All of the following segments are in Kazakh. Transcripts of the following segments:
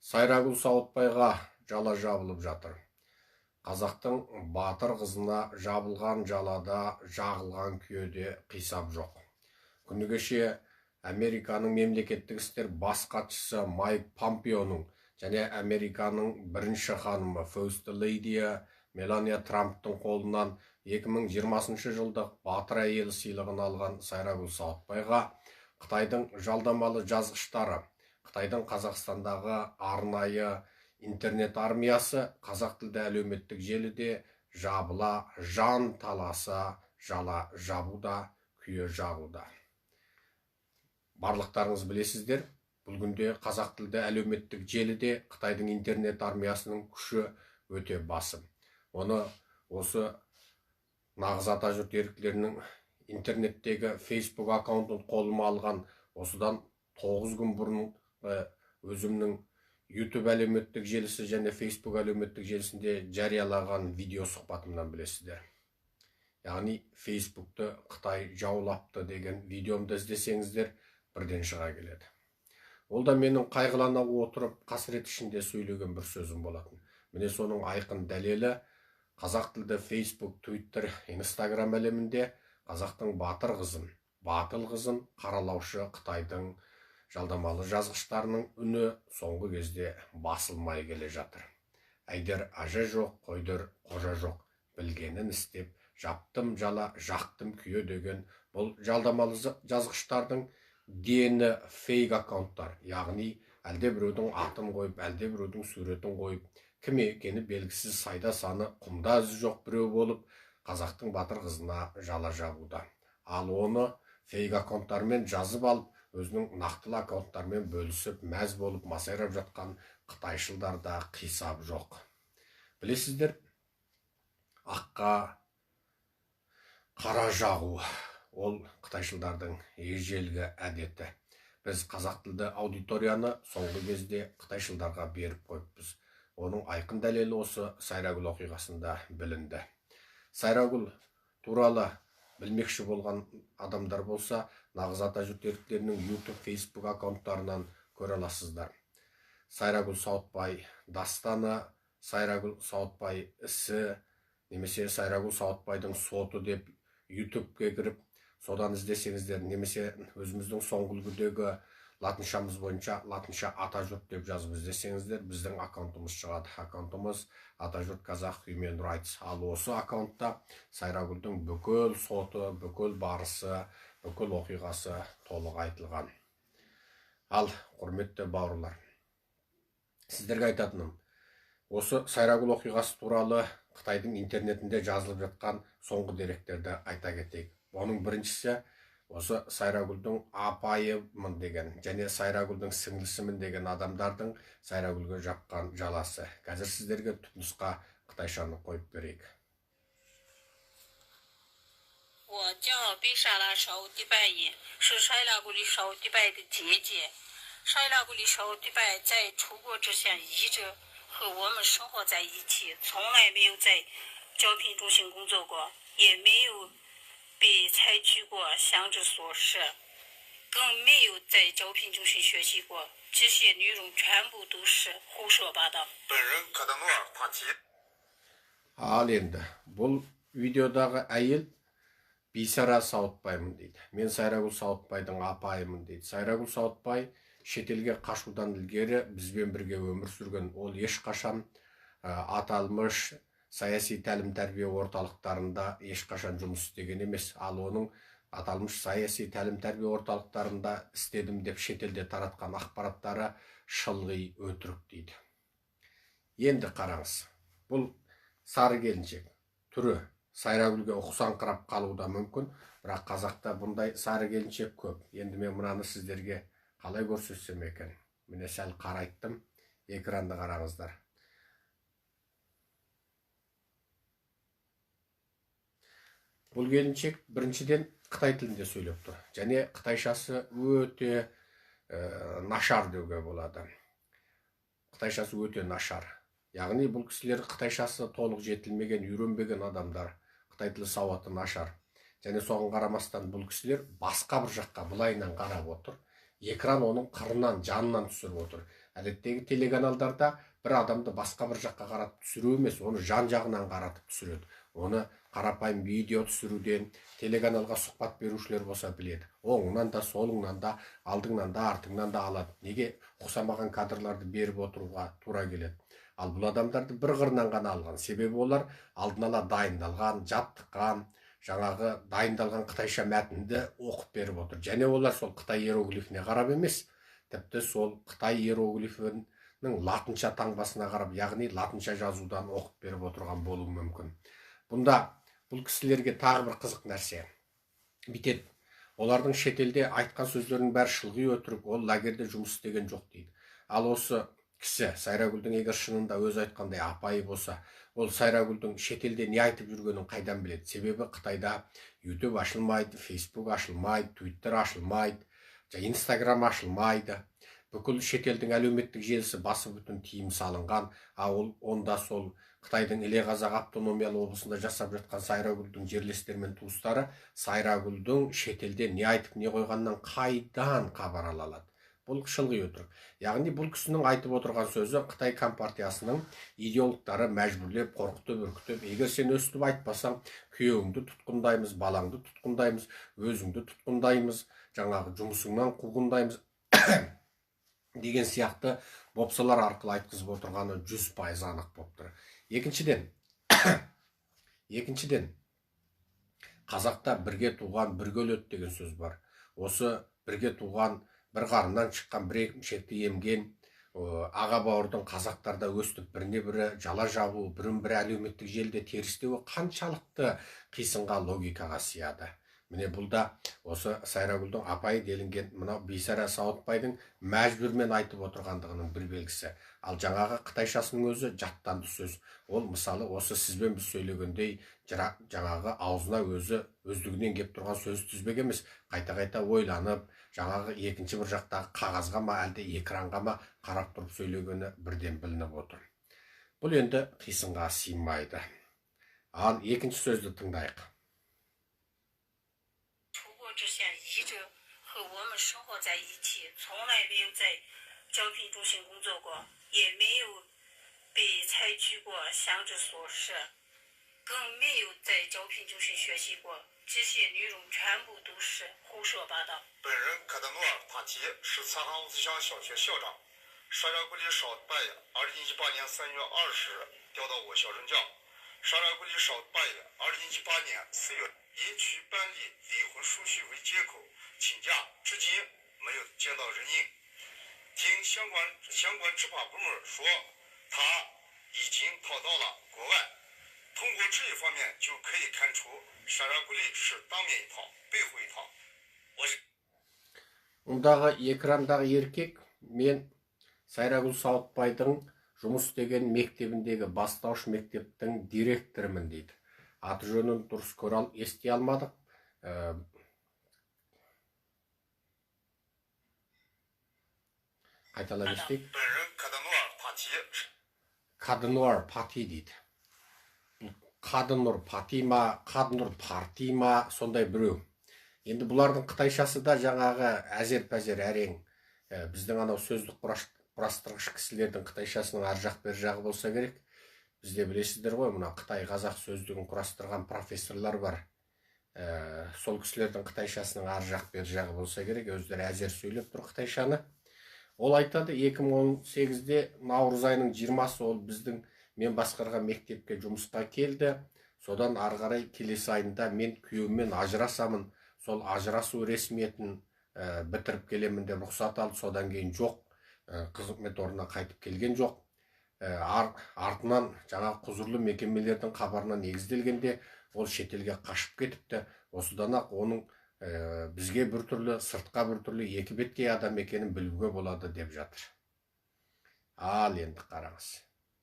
Сайрагүл Сауытбайға жала жабылып жатыр. Қазақтың батыр қызына жабылған жалада жағылған күйеде қисап жоқ. Күні кеше Американың мемлекеттік істер бас хатшысы Майк Помпеоның және Американың бірінші ханымы First Lady Мелания Трамптың қолынан 2020 жылдық батыр әйел сыйлығын алған Сайрагүл Сауытбайға Қытайдың жалдамалы жазғыштары, Қытайдың Қазақстандағы арнайы интернет армиясы қазақ тілді әлеуметтік желіде жабыла, жан таласа, жала жабуда, күйе жағуда. Барлықтарыңыз білесіздер, бұл күнде қазақ тілді әлеуметтік желіде Қытайдың интернет армиясының күші өте басым. Оны осы нағыз атажұрт еріктілерінің интернеттегі Facebook аккаунтын қолыма алған осыдан 9 күн бұрын өзімнің YouTube әлеуметтік желісі және Facebook әлеуметтік желісінде жариялаған видео сұхбатымнан білесіздер. Яғни Facebookты Қытай жаулапты деген видеомды іздесеңіздер бірден шыға келеді. Ол да менің қайғылана отырып қасірет ішінде сөйлеген бір сөзім болатын. Міне соның айқын дәлелі қазақ тілді Facebook, Twitter, Instagram әлемінде қазақтың батыр қызын, батыл қызын қаралаушы Қытайдың жалдамалы жазғыштарының үні соңғы кезде басылмай келе жатыр. Әйдер ажа жоқ, қойдыр қожа жоқ, білгенін істеп, жаптым жала, жақтым күйе деген бұл жалдамалы жазғыштардың дені фейк аккаунттар, яғни әлде біреудің атын қойып, әлде біреудің суретін қойып, кім екені белгісіз сайда саны құмда ізі жоқ біреу болып, қазақтың батыр қызына жала жабуда. Ал оны фейк аккаунттармен жазып алып, өзінің нақтылы аккаунттармен бөлісіп, мәз болып масайрап жатқан қытайшылдарда қисап жоқ. Білесіздер, аққа қара жағу ол қытайшылдардың ежелгі әдеті. Біз қазақ тілді аудиторияны соңғы кезде қытайшылдарға беріп қойыппыз. Оның айқын дәлелі осы Сайрагүл оқиғасында білінді. Сайрагүл туралы білмекші болған адамдар болса, нағыз атажұрт еріктілерінің YouTube, Facebook аккаунттарынан көре аласыздар. Сайрагүл Сауытбай дастаны, Сайрагүл Сауытбай ісі немесе Сайрагүл Сауытбайдың соты деп YouTube-ке кіріп, содан іздесеңіздер, немесе өзіміздің соңғы үлгідегі латыншамыз бойынша латынша атажұрт деп жазып іздесеңіздер, біздің аккаунтымыз шығады. Аккаунтымыз Атажұрт Қазақ Human Rights. Ал осы аккаунтта Сайрагүлдің бүкіл соты, бүкіл барысы, бүкіл оқиғасы толық айтылған. Ал, құрметті бауырлар, сіздерге айтатыным, осы Сайрагүл оқиғасы туралы Қытайдың интернетінде жазылып жатқан соңғы деректерді айта кетейік. Оның біріншісі, осы Сайрагүлдің апайымын деген және Сайрагүлдің сіңлісімін деген адамдардың Сайрагүлге жапқан жаласы. Қазір сіздерге түпнұсқа қытайшаны қойып берейік. 我叫贝莎拉绍迪拜耶，是塞拉古里绍迪拜的姐姐。塞拉古里绍迪拜在出国之前一直和我们生活在一起，从来没有在招聘中心工作过，也没有被采取过强制措施，更没有在招聘中心学习过。这些内容全部都是胡说八道。本人卡德诺尔塔提。 Ал енді бұл видеодағы әйел Бейсара Сауытбаймын дейді. Мен Сайрагүл Сауытбайдың апайымын дейді. Сайрагүл Сауытбай шетелге қашудан ілгері бізбен бірге өмір сүрген. Ол ешқашан аталмыш саяси тәлім-тәрбие орталықтарында ешқашан жұмыс істеген емес. Ал оның аталмыш саяси тәлім-тәрбие орталықтарында істедім деп шетелде таратқан ақпараттары шылғи өтірік дейді. Енді қараңыз, бұл сары келіншек түрі Сайрагүлге ұқсаңқырап қалуы да мүмкін, бірақ қазақта бұндай сары келіншек көп. Енді мен мынаны сіздерге қалай көрсетсем екен? Міне сәл қарайттым, экранды қараңыздар. Бұл келіншек біріншіден қытай тілінде сөйлеп тұр. Және қытайшасы өте нашар деуге болады. Қытайшасы өте нашар. Яғни бұл кісілер қытайшасы толық жетілмеген, үйренбеген адамдар. Қытай тілі сауаты нашар. Және соған қарамастан бұл кісілер басқа бір жаққа былайынан қарап отыр. Экран оның қырынан, жанынан түсіріп отыр. Әдеттегі телеканалдарда бір адамды басқа бір жаққа қаратып түсіру емес, оны жан жағынан қаратып түсіреді. Оны қарапайым видео түсіруден телеканалға сұхбат берушілер болса біледі. Оңынан да, солыңнан да, алдыңнан да, артыңнан да алады. Неге ұқсамаған кадрларды беріп отыруға тура келеді? Ал бұл адамдарды бір қырынан ғана алған. Себебі олар алдын ала дайындалған, жаттыққан, жаңағы дайындалған қытайша мәтінді оқып беріп отыр. Және олар сол қытай иероглифіне қарап емес, тіпті сол қытай иероглифінің латынша таңбасына қарап, яғни латынша жазудан оқып беріп отырған болуы мүмкін. Бұнда бұл кісілерге тағы бір қызық нәрсе бүйтеді. Олардың шетелде айтқан сөздерінің бәрі шылғи өтірік, ол лагерде жұмыс істеген жоқ дейді. Ал осы кісі Сайрагүлдің егер шынында өзі айтқандай апайы болса, ол Сайрагүлдің шетелде не айтып жүргенін қайдан біледі? Себебі Қытайда YouTube ашылмайды, Facebook ашылмайды, Twitter ашылмайды, Instagram ашылмайды. Бүкіл шетелдің әлеуметтік желісі басы бүтін тыйым салынған. А ол онда сол Қытайдың Іле Қазақ автономиялы облысында жасап жатқан Сайрагүлдің жерлестері мен туыстары Сайрагүлдің шетелде не айтып не қойғаннан қайдан хабар ала алады? Бұл шылғи өтірік. Яғни бұл кісінің айтып отырған сөзі Қытай компартиясының идеологтары мәжбүрлеп, қорқытып, үркітіп, егер сен өстіп айтпасаң, күйеуіңді тұтқындаймыз, балаңды тұтқындаймыз, өзіңді тұтқындаймыз, жаңағы жұмысыңнан қуғындаймыз деген сияқты бопсалар арқылы айтқызып отырғаны 100% анық болып тұр. Екіншіден, қазақта бірге туған бірге өледі деген сөз бар. Осы бірге туған, бір қарыннан шыққан, бір емшекті емген аға бауырдың қазақтарда өстіп біріне бірі жала жабу, бірін бірі әлеуметтік желіде терістеуі қаншалықты қисынға, логикаға сияды. Міне бұл да осы Сайрагүлдің апайы делінген мынау Бейсара Сауытбайдың мәжбүрмен айтып отырғандығының бір белгісі. Ал жаңағы қытайшасының өзі жаттанды сөз. Ол мысалы осы сізбен біз сөйлегендей жаңағы аузына өзі өздігінен кеп тұрған сөз тізбек емес, қайта-қайта ойланып, жаңағы екінші бір жақтағы қағазға ма, әлде экранға ма қарап тұрып сөйлегені бірден білініп отыр. Бұл енді қисынға сыймайды. Ал екінші сөзді тыңдайық. 之前一直和我们生活在一起，从来没有在招聘中心工作过，也没有被采取过强制措施，更没有在招聘中心学习过。这些内容全部都是胡说八道。本人卡德诺尔·塔提是察哈乌斯乡小学校长，沙拉古里少拜2018年3月20日调到我校任教。沙拉古里少拜2018年4月因去办理离婚手续为借口请假，至今没有见到人影。听相关执法部门说，他已经逃到了国外。通过这一方面就可以看出，沙拉古里是当面一套，背后一套。我是。 Ондағы экрандағы еркек мен Сайрагүл Сауытбайдың жұмыс істеген мектебіндегі бастауыш мектептің директорымын дейді. Аты жөнін дұрыс көре ести алмадық. Қайталап естейік. Кадынуар Пати дейді. Кадынур Пати ма, Кадынур Парти ма, сондай біреу. Енді бұлардың қытайшасы да жаңағы әзер-пәзер әрең. Біздің анау сөздік құрастырғыш кісілердің қытайшасының ар жақ бер жағы болса керек. Бізде білесіздер ғой, мына қытай қазақ сөздігін құрастырған профессорлар бар. Сол кісілердің қытайшасының ар жақ бер жағы болса керек. Өздері әзер сөйлеп тұр қытайшаны. Ол айтады, 2018-де наурыз айының 20-сы ол біздің мен басқарған мектепке жұмысқа келді. Содан ары қарай келесі айында мен күйеуіммен ажырасамын. Сол ажырасу ресмиетін бітіріп келемін деп рұқсат алды. Содан кейін жоқ, қызмет орнына қайтып келген жоқ. Артынан жаңа құзырлы мекемелердің хабарына негізделгенде ол шетелге қашып кетіпті. Осыдан ақ оның бізге бір түрлі, сыртқа бір түрлі екі беткей адам екенін білуге болады деп жатыр. Ал енді қараңыз.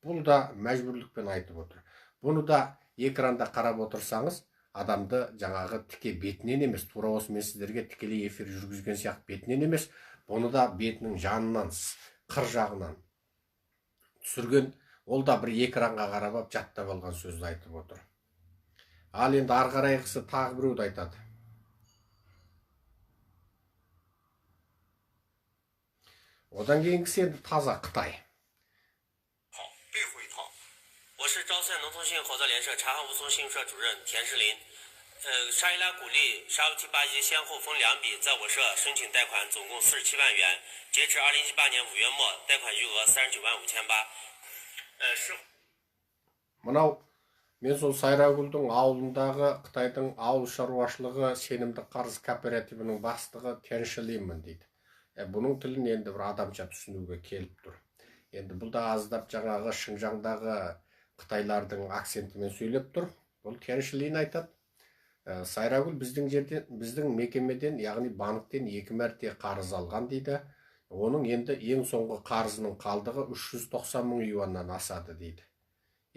Бұл да мәжбүрлікпен айтып отыр. Бұны да экранда қарап отырсаңыз, адамды жаңағы тіке бетінен емес, тура осы мен сіздерге тікелей эфир жүргізген сияқты бетінен емес, бұны да бетінің жанынан, қыр жағынан түсірген, ол да бір экранға қарап ап жаттап алған сөзді айтып отыр. Ал енді ары қарайғысы тағы біреуді айтады. Одан кейінгісі енді таза Қытай. 背后一套。我是招赛农村信用合作联社察罕乌松信用社主任田世林。沙伊拉古丽、沙乌提巴伊先后分2笔在我社申请贷款，总共47万元。截至2018年5月末，贷款余额39万5千8。是。 Мынау мен сол Сайрагүлдің ауылындағы Қытайдың ауыл шаруашылығы сенімді қарыз кооперативінің бастығы Теншілинмін дейді. Бұның тілін енді бір адамша түсінуге келіп тұр. Енді бұл да аздап жаңағы Шыңжаңдағы қытайлардың акцентімен сөйлеп тұр. Бұл Теншілин айтады. Сайрагүл біздің жерден, біздің мекемеден, яғни банктен 2 мәрте қарыз алған дейді. Оның енді ең соңғы қарызының қалдығы 390 мың юаннан асады дейді.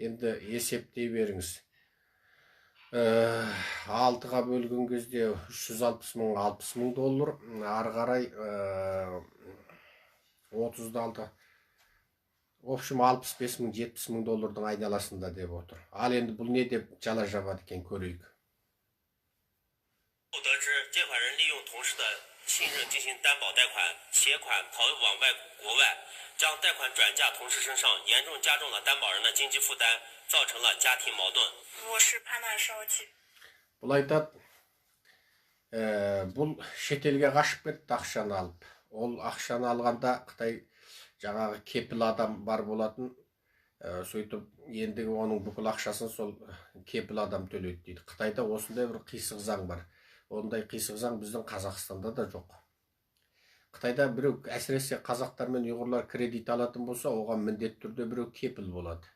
Енді есептей беріңіз. 6-ға бөлген кезде 360 мың, 60 мың доллар, ары қарай 36, в общем, 65 мың, 70 мың доллардың айналасында деп отыр. Ал енді бұл не деп жала жабады екен көрейік. 得知借款人利用同事的信任进行担保贷款，携款逃往国外，将贷款转嫁同事身上，严重加重了担保人的经济负担，造成了家庭矛盾。我是潘纳烧鸡。 Бұл айтады, бұл шетелге қашып кетті ақшаны алып. Ол ақшаны алғанда Қытай жаңағы кепіл адам бар болатын, сөйтіп ендігі оның бүкіл ақшасын сол кепіл адам төлейді дейді. Қытайда осындай бір қисық заң бар. Ондай қисық заң біздің Қазақстанда да жоқ. Қытайда біреу, әсіресе қазақтар мен ұйғырлар кредит алатын болса, оған міндетті түрде біреу кепіл болады.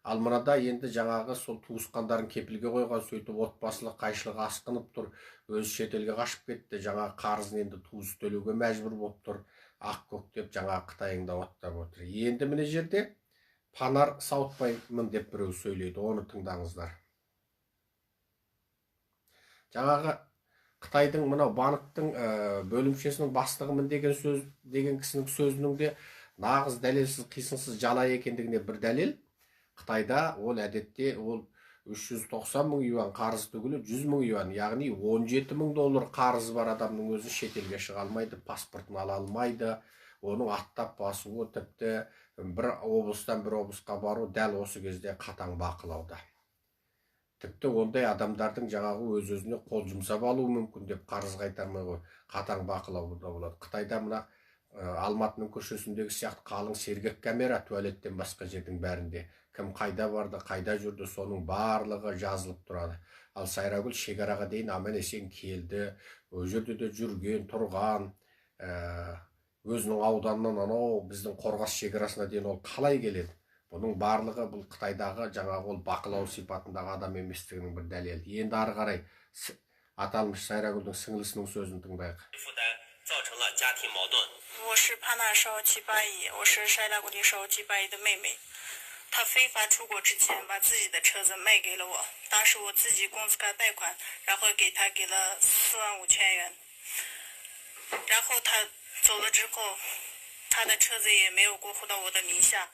Ал мынада енді жаңағы сол туысқандарын кепілге қойған, сөйтіп отбасылық қайшылық асқынып тұр, өзі шетелге қашып кетті, жаңағы қарызын енді туысы төлеуге мәжбүр болып тұр, ақ көк деп жаңағы Қытайыңда оттап отыр. Енді мына жерде Панар Сауытбаймын деп біреу сөйлейді, оны тыңдаңыздар. Жаңағы Қытайдың мынау банктың бөлімшесінің бастығымын деген сөз деген кісінің сөзінің де нағыз дәлелсіз, қисынсыз жала екендігіне бір дәлел. Қытайда ол әдетте ол 390 мың юан қарыз түгілі 100 мың юан, яғни 17 мың доллар қарызы бар адамның өзі шетелге шыға алмайды, паспортын ала алмайды, оның аттап басуы тіпті бір облыстан бір облысқа бару дәл осы кезде қатаң бақылауда. Тіпті ондай адамдардың жаңағы өз-өзіне қол жұмсап алуы мүмкін деп қарыз қайтармай қой, қатаң бақылауда болады. Қытайда мына Алматының көшесіндегі сияқты қалың сергек камера туалеттен басқа жердің бәрінде кім қайда барды, қайда жүрді, соның барлығы жазылып тұрады. Ал Сайрагүл шекараға дейін аман-есен келді, ол жерде де жүрген, тұрған, өзінің ауданынан анау біздің Қорғас шекарасына дейін ол қалай келеді? Бұның барлығы бұл Қытайдағы жаңағы ол бақылау сипатындағы адам еместігінің бір дәлелі. Енді ары қарай аталмыш Сайрагүлдің сіңлісінің сөзін тыңдайық. 我是帕纳烧鸡巴伊，我是沙拉古丽烧鸡巴伊的妹妹。她非法出国之前，把自己的车子卖给了我。当时我自己工资卡贷款，然后给她给了45000元。然后她走了之后，她的车子也没有过户到我的名下。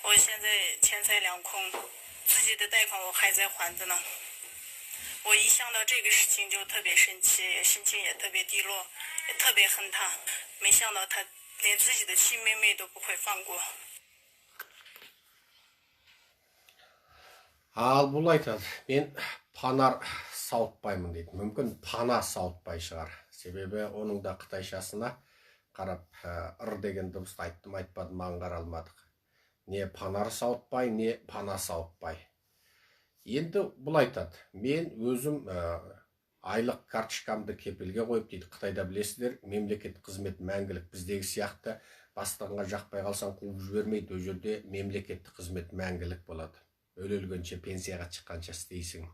我现在钱财两空，自己的贷款我还在还着呢。我一想到这个事情就特别生气，心情也特别低落，也特别恨他。没想到他连自己的亲妹妹都不会放过。 Ал бұл айтады, мен Панар Сауытбаймын дейді. Мүмкін Пана Сауытбай шығар. Себебі оның да қытайшасына қарап, ыр деген дыбысты айттым, айтпадым, аңғара алмадық. Не Панар Сауытбай, не Пана Сауытбай. Енді бұл айтады, мен өзім айлық карточкамды кепілге қойып дейді. Қытайда білесіздер, мемлекет қызмет мәңгілік, біздегі сияқты бастығыңа жақпай қалсаң қуып жібермейді. Ол жерде мемлекеттік қызмет мәңгілік болады. Өле-өлгенше, пенсияға шыққанша істейсің.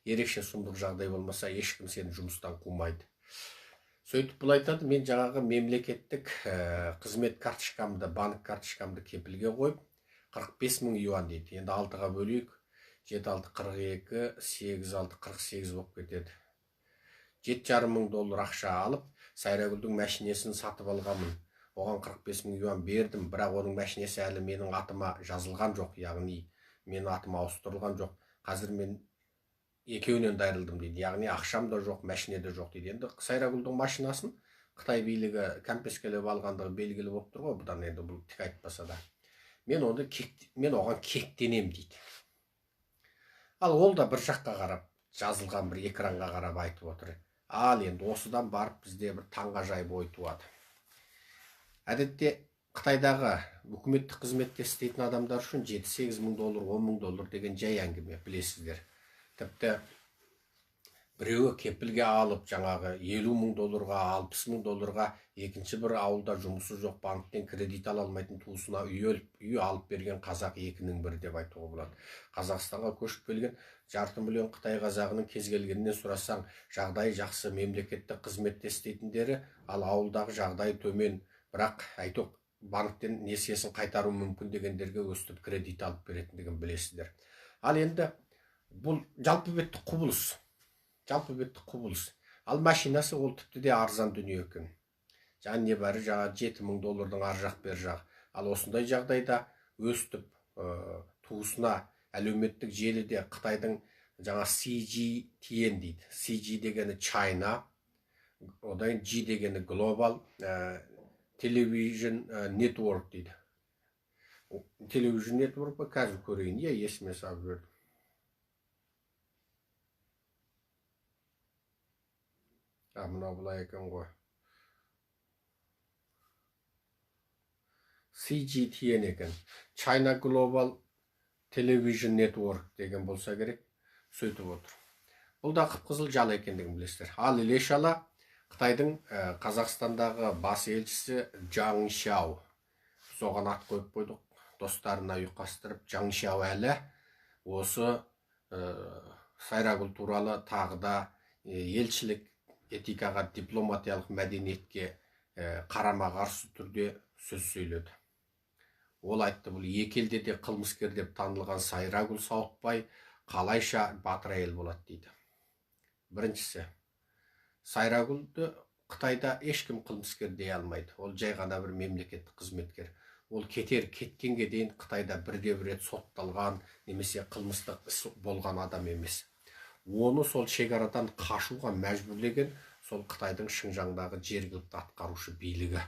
Ерекше сұмдық жағдай болмаса, ешкім сені жұмыстан қумайды. Сөйтіп бұл айтады, мен жаңағы мемлекеттік қызмет карточкамды, банк карточкамды кепілге қойып, 45 мың юан дейді. Енді 6-ға бөлейік, 7 6 42, 8 6 48 болып кетеді. 7,5 мың доллар ақша алып, Сайрагүлдің мәшинесін сатып алғанмын. Оған 45 мың юан бердім, бірақ оның мәшинесі әлі менің атыма жазылған жоқ, яғни менің атыма ауыстырылған жоқ. Қазір мен екеуінен де айырылдым дейді. Яғни ақшам да жоқ, мәшине де жоқ дейді. Енді Сайрагүлдің машинасын Қытай билігі кәмпескелеп алғандығы белгілі болып тұр ғой, бұдан енді бұл тік айтпаса да. Мен оған кектенем дейді. Ал ол да бір жаққа қарап, жазылған бір экранға қарап айтып отыр. Ал енді осыдан барып бізде бір таңғажайып ой туады. Әдетте Қытайдағы үкіметтік қызметте істейтін адамдар үшін 7-8 мың доллар, 10 мың доллар деген жай әңгіме, білесіздер. Тіпті біреуі кепілге алып, жаңағы 50 мың долларға, 60 мың долларға екінші бір ауылда жұмысы жоқ, банктен кредит ала алмайтын туысына үй алып берген қазақ екінің бірі деп айтуға болады. Қазақстанға көшіп келген 0,5 миллион қытай қазағының кез келгенінен сұрасаң, жағдайы жақсы, мемлекеттік қызметте істейтіндері, ал ауылдағы жағдайы төмен, бірақ әйтеуір банктен несиесін қайтару мүмкін дегендерге өстіп кредит алып беретіндігін білесіздер. Ал енді бұл жалпы беттік құбылыс. Жалпы беттік құбылыс. Ал машинасы ол тіпті де арзан дүние екен. Жаңа небәрі жаңа 7 мың доллардың ар жақ бер жағы. Ал осындай жағдайда өстіп туысына әлеуметтік желіде Қытайдың жаңа CGTN дейді. CG дегені China, одан G дегені Global Television Network дейді. Television Network па, қазір көрейін, иә, есіме салып жібердім. Мынау былай екен ғой. CGTN екен. China Global Television Network деген болса керек, сөйтіп отыр. Бұл да қып-қызыл жала екендігін білесіздер. Ал іле шала Қытайдың Қазақстандағы бас елшісі Джаң Шяо. Соған ат қойып қойдық, достарына ұйқастырып, Джаң Шяо әлі осы Сайрагүл туралы тағы да елшілік этикаға, дипломатиялық мәдениетке қарама-қарсы түрде сөз сөйледі. Ол айтты, бұл екі елде де қылмыскер деп танылған Сайрагүл Сауытбай қалайша батыр әйел болады дейді. Біріншісі, Сайрагүлді Қытайда ешкім қылмыскер дей алмайды. Ол жай ғана бір мемлекеттік қызметкер. Ол кеткенге дейін Қытайда бірде-бір рет сотталған немесе қылмыстық іс болған адам емес. Оны сол шекарадан қашуға мәжбүрлеген сол Қытайдың Шыңжаңдағы жергілікті атқарушы билігі.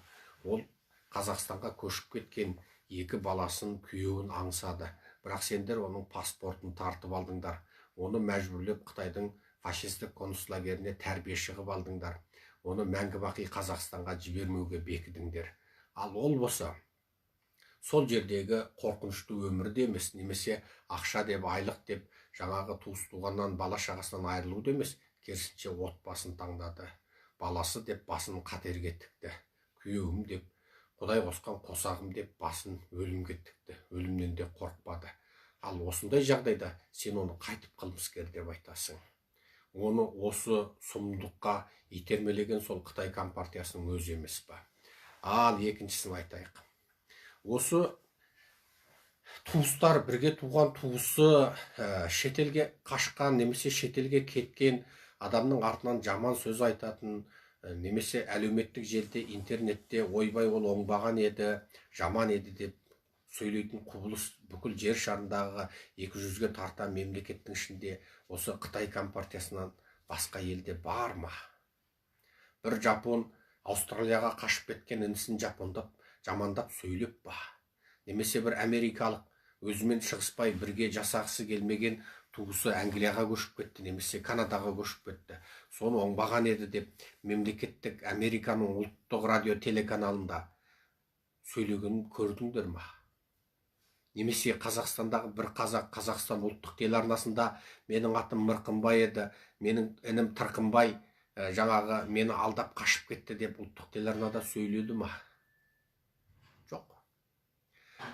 Ол Қазақстанға көшіп кеткен екі баласын, күйеуін аңсады. Бірақ сендер оның паспортын тартып алдыңдар. Оны мәжбүрлеп Қытайдың фашистік концлагеріне тәрбие шығып алдыңдар. Оны мәңгі бақи Қазақстанға жібермеуге бекідіңдер. Ал ол болса, сол жердегі қорқынышты өмірде емес, немесе ақша деп, айлық деп, жаңағы туыс-туғаннан, бала шағасынан айырылуды емес, керісінше отбасын таңдады. Баласы деп басын қатерге тікті. Күйеуім деп, Құдай қосқан қосағым деп басын өлімге тікті. Өлімнен де қорықпады. Ал осындай жағдайда сен оны қайтып қылмыскер деп айтасың. Оны осы сұмдыққа итермелеген сол Қытай компартиясының өзі емес па? Ал екіншісін айтайық. Осы туыстар, бірге туған туысы шетелге қашқан немесе шетелге кеткен адамның артынан жаман сөз айтатын, немесе әлеуметтік желіде, интернетте ойбай ол оңбаған еді, жаман еді деп сөйлейтін құбылыс бүкіл жер шарындағы 200-ге тарта мемлекеттің ішінде осы Қытай компартиясынан басқа елде бар ма? Бір жапон Аустралияға қашып кеткен інісін жапондап, жамандап сөйлеп па? Немесе бір америкалық өзімен шығыспай бірге жасағысы келмеген туысы Англияға көшіп кетті, немесе Канадаға көшіп кетті. Соны оңбаған еді деп мемлекеттік Американың ұлттық радио телеканалында сөйлегенін көрдіңдер ма? Немесе Қазақстандағы бір қазақ Қазақстан ұлттық телеарнасында менің атым Мырқымбай еді, менің інім Тырқымбай жаңағы мені алдап қашып кетті деп ұлттық телеарнада сөйледі ма? Жоқ.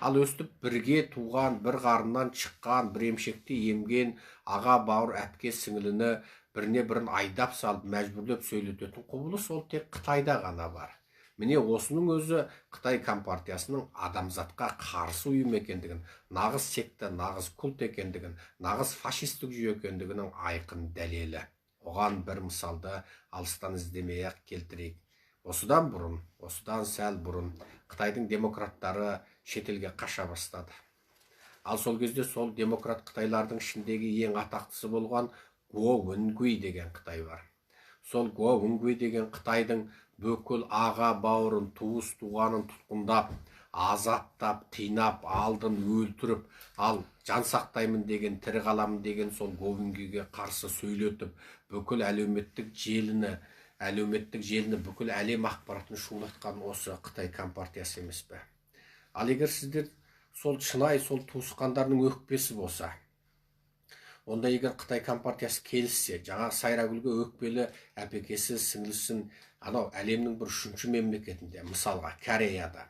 Ал өстіп бірге туған, бір қарыннан шыққан, бір емшекті емген аға, бауыр, әпке, сіңіліні біріне бірін айдап салып, мәжбүрлеп сөйлететін құбылыс ол тек Қытайда ғана бар. Міне осының өзі Қытай компартиясының адамзатқа қарсы ұйым екендігін, нағыз секта, нағыз культ екендігін, нағыз фашистік жүйе екендігінің айқын дәлелі. Оған бір мысалды алыстан іздемей-ақ келтірейік. Осыдан бұрын, осыдан сәл бұрын Қытайдың демократтары шетелге қаша бастады. Ал сол кезде сол демократ қытайлардың ішіндегі ең атақтысы болған Го Венгуй деген қытай бар. Сол Го Венгуй деген қытайдың бүкіл аға бауырын, туыс туғанын тұтқындап, азаптап, қинап, алдын өлтіріп, ал жан сақтаймын деген, тірі қаламын деген сол Говингеге қарсы сөйлетіп, бүкіл әлеуметтік желіні, бүкіл әлем ақпаратын шулатқан осы Қытай компартиясы емес пе? Ал егер сіздер сол шынайы сол туысқандарының өкпесі болса, онда егер Қытай компартиясы келіссе, жаңа Сайрагүлге өкпелі әпекесі, сіңлісін анау әлемнің бір үшінші мемлекетінде, мысалға Кореяда,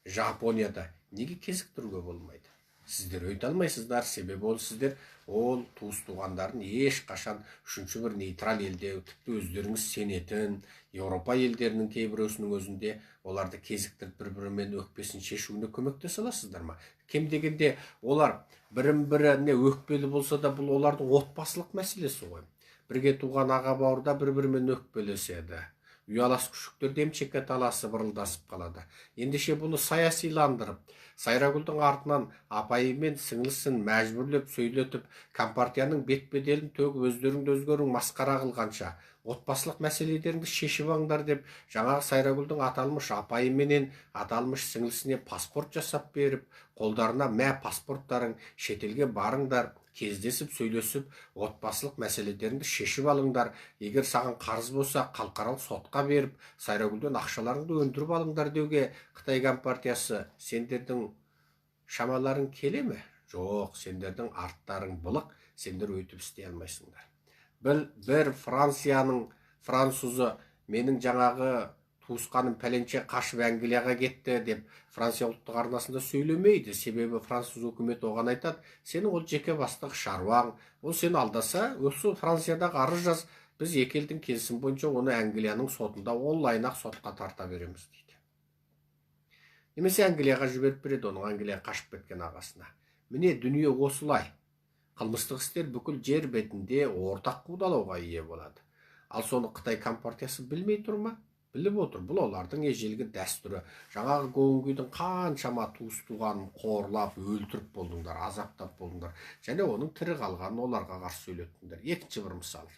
Жапонияда неге кезіктіруге болмайды? Сіздер өйте алмайсыздар, себебі ол сіздер ол туыс туғандарын ешқашан үшінші бір нейтрал елде, тіпті өздеріңіз сенетін Еуропа елдерінің кейбіреусінің өзінде оларды кезіктіріп бір-бірімен өкпесін шешуіне көмектесе аласыздар ма? Кем дегенде олар бірін-біріне өкпелі болса да, бұл олардың отбасылық мәселесі ғой. Бірге туған аға бауырда бір-бірімен өкпелеседі. Ұялас күшіктер емшекке таласы бырылдасып қалады. Ендеше бұны саясиландырып, Сайрагүлдің артынан апайы мен сіңлісін мәжбүрлеп сөйлетіп, компартияның бет-беделін төгіп, өздеріңді өздерің масқара қылғанша, отбасылық мәселелеріңді шешіп алыңдар деп, жаңағы Сайрагүлдің аталмыш апайы менен аталмыш сіңлісіне паспорт жасап беріп, қолдарына мә паспорттарың, шетелге барыңдар, кездесіп сөйлесіп, отбасылық мәселелеріңді шешіп алыңдар. Егер саған қарыз болса, халықаралық сотқа беріп, Сайрагүлден ақшаларыңды өндіріп алыңдар деуге Қытай компартиясы сендердің шамаларың келе ме? Жоқ, сендердің арттарың былық, сендер өйтіп істей алмайсыңдар. Бір Францияның французы менің жаңағы туысқаным пәленше қашып Англияға кетті деп Франция ұлттық арнасында сөйлемейді. Себебі француз үкіметі оған айтады, сенің ол жеке бастық шаруаң, ол сені алдаса, осы Франциядағы арыз жаз, біз екі елдің келісімі бойынша оны Англияның сотында онлайн-ақ сотқа тарта береміз дейді. Немесе Англияға жіберіп береді оның Англияға қашып кеткен ағасына. Міне дүние осылай. Қылмыстық істер бүкіл жер бетінде ортақ қудалауға ие болады. Ал соны Қытай компартиясы білмей тұр ма? Біліп отыр. Бұл олардың ежелгі дәстүрі. Жаңағы Говингүйдің қаншама туыс туғанын қорлап, өлтіріп болдыңдар, азаптап болдыңдар. Және оның тірі қалғанын оларға қарсы сөйлеттіңдер. Екінші бір мысал.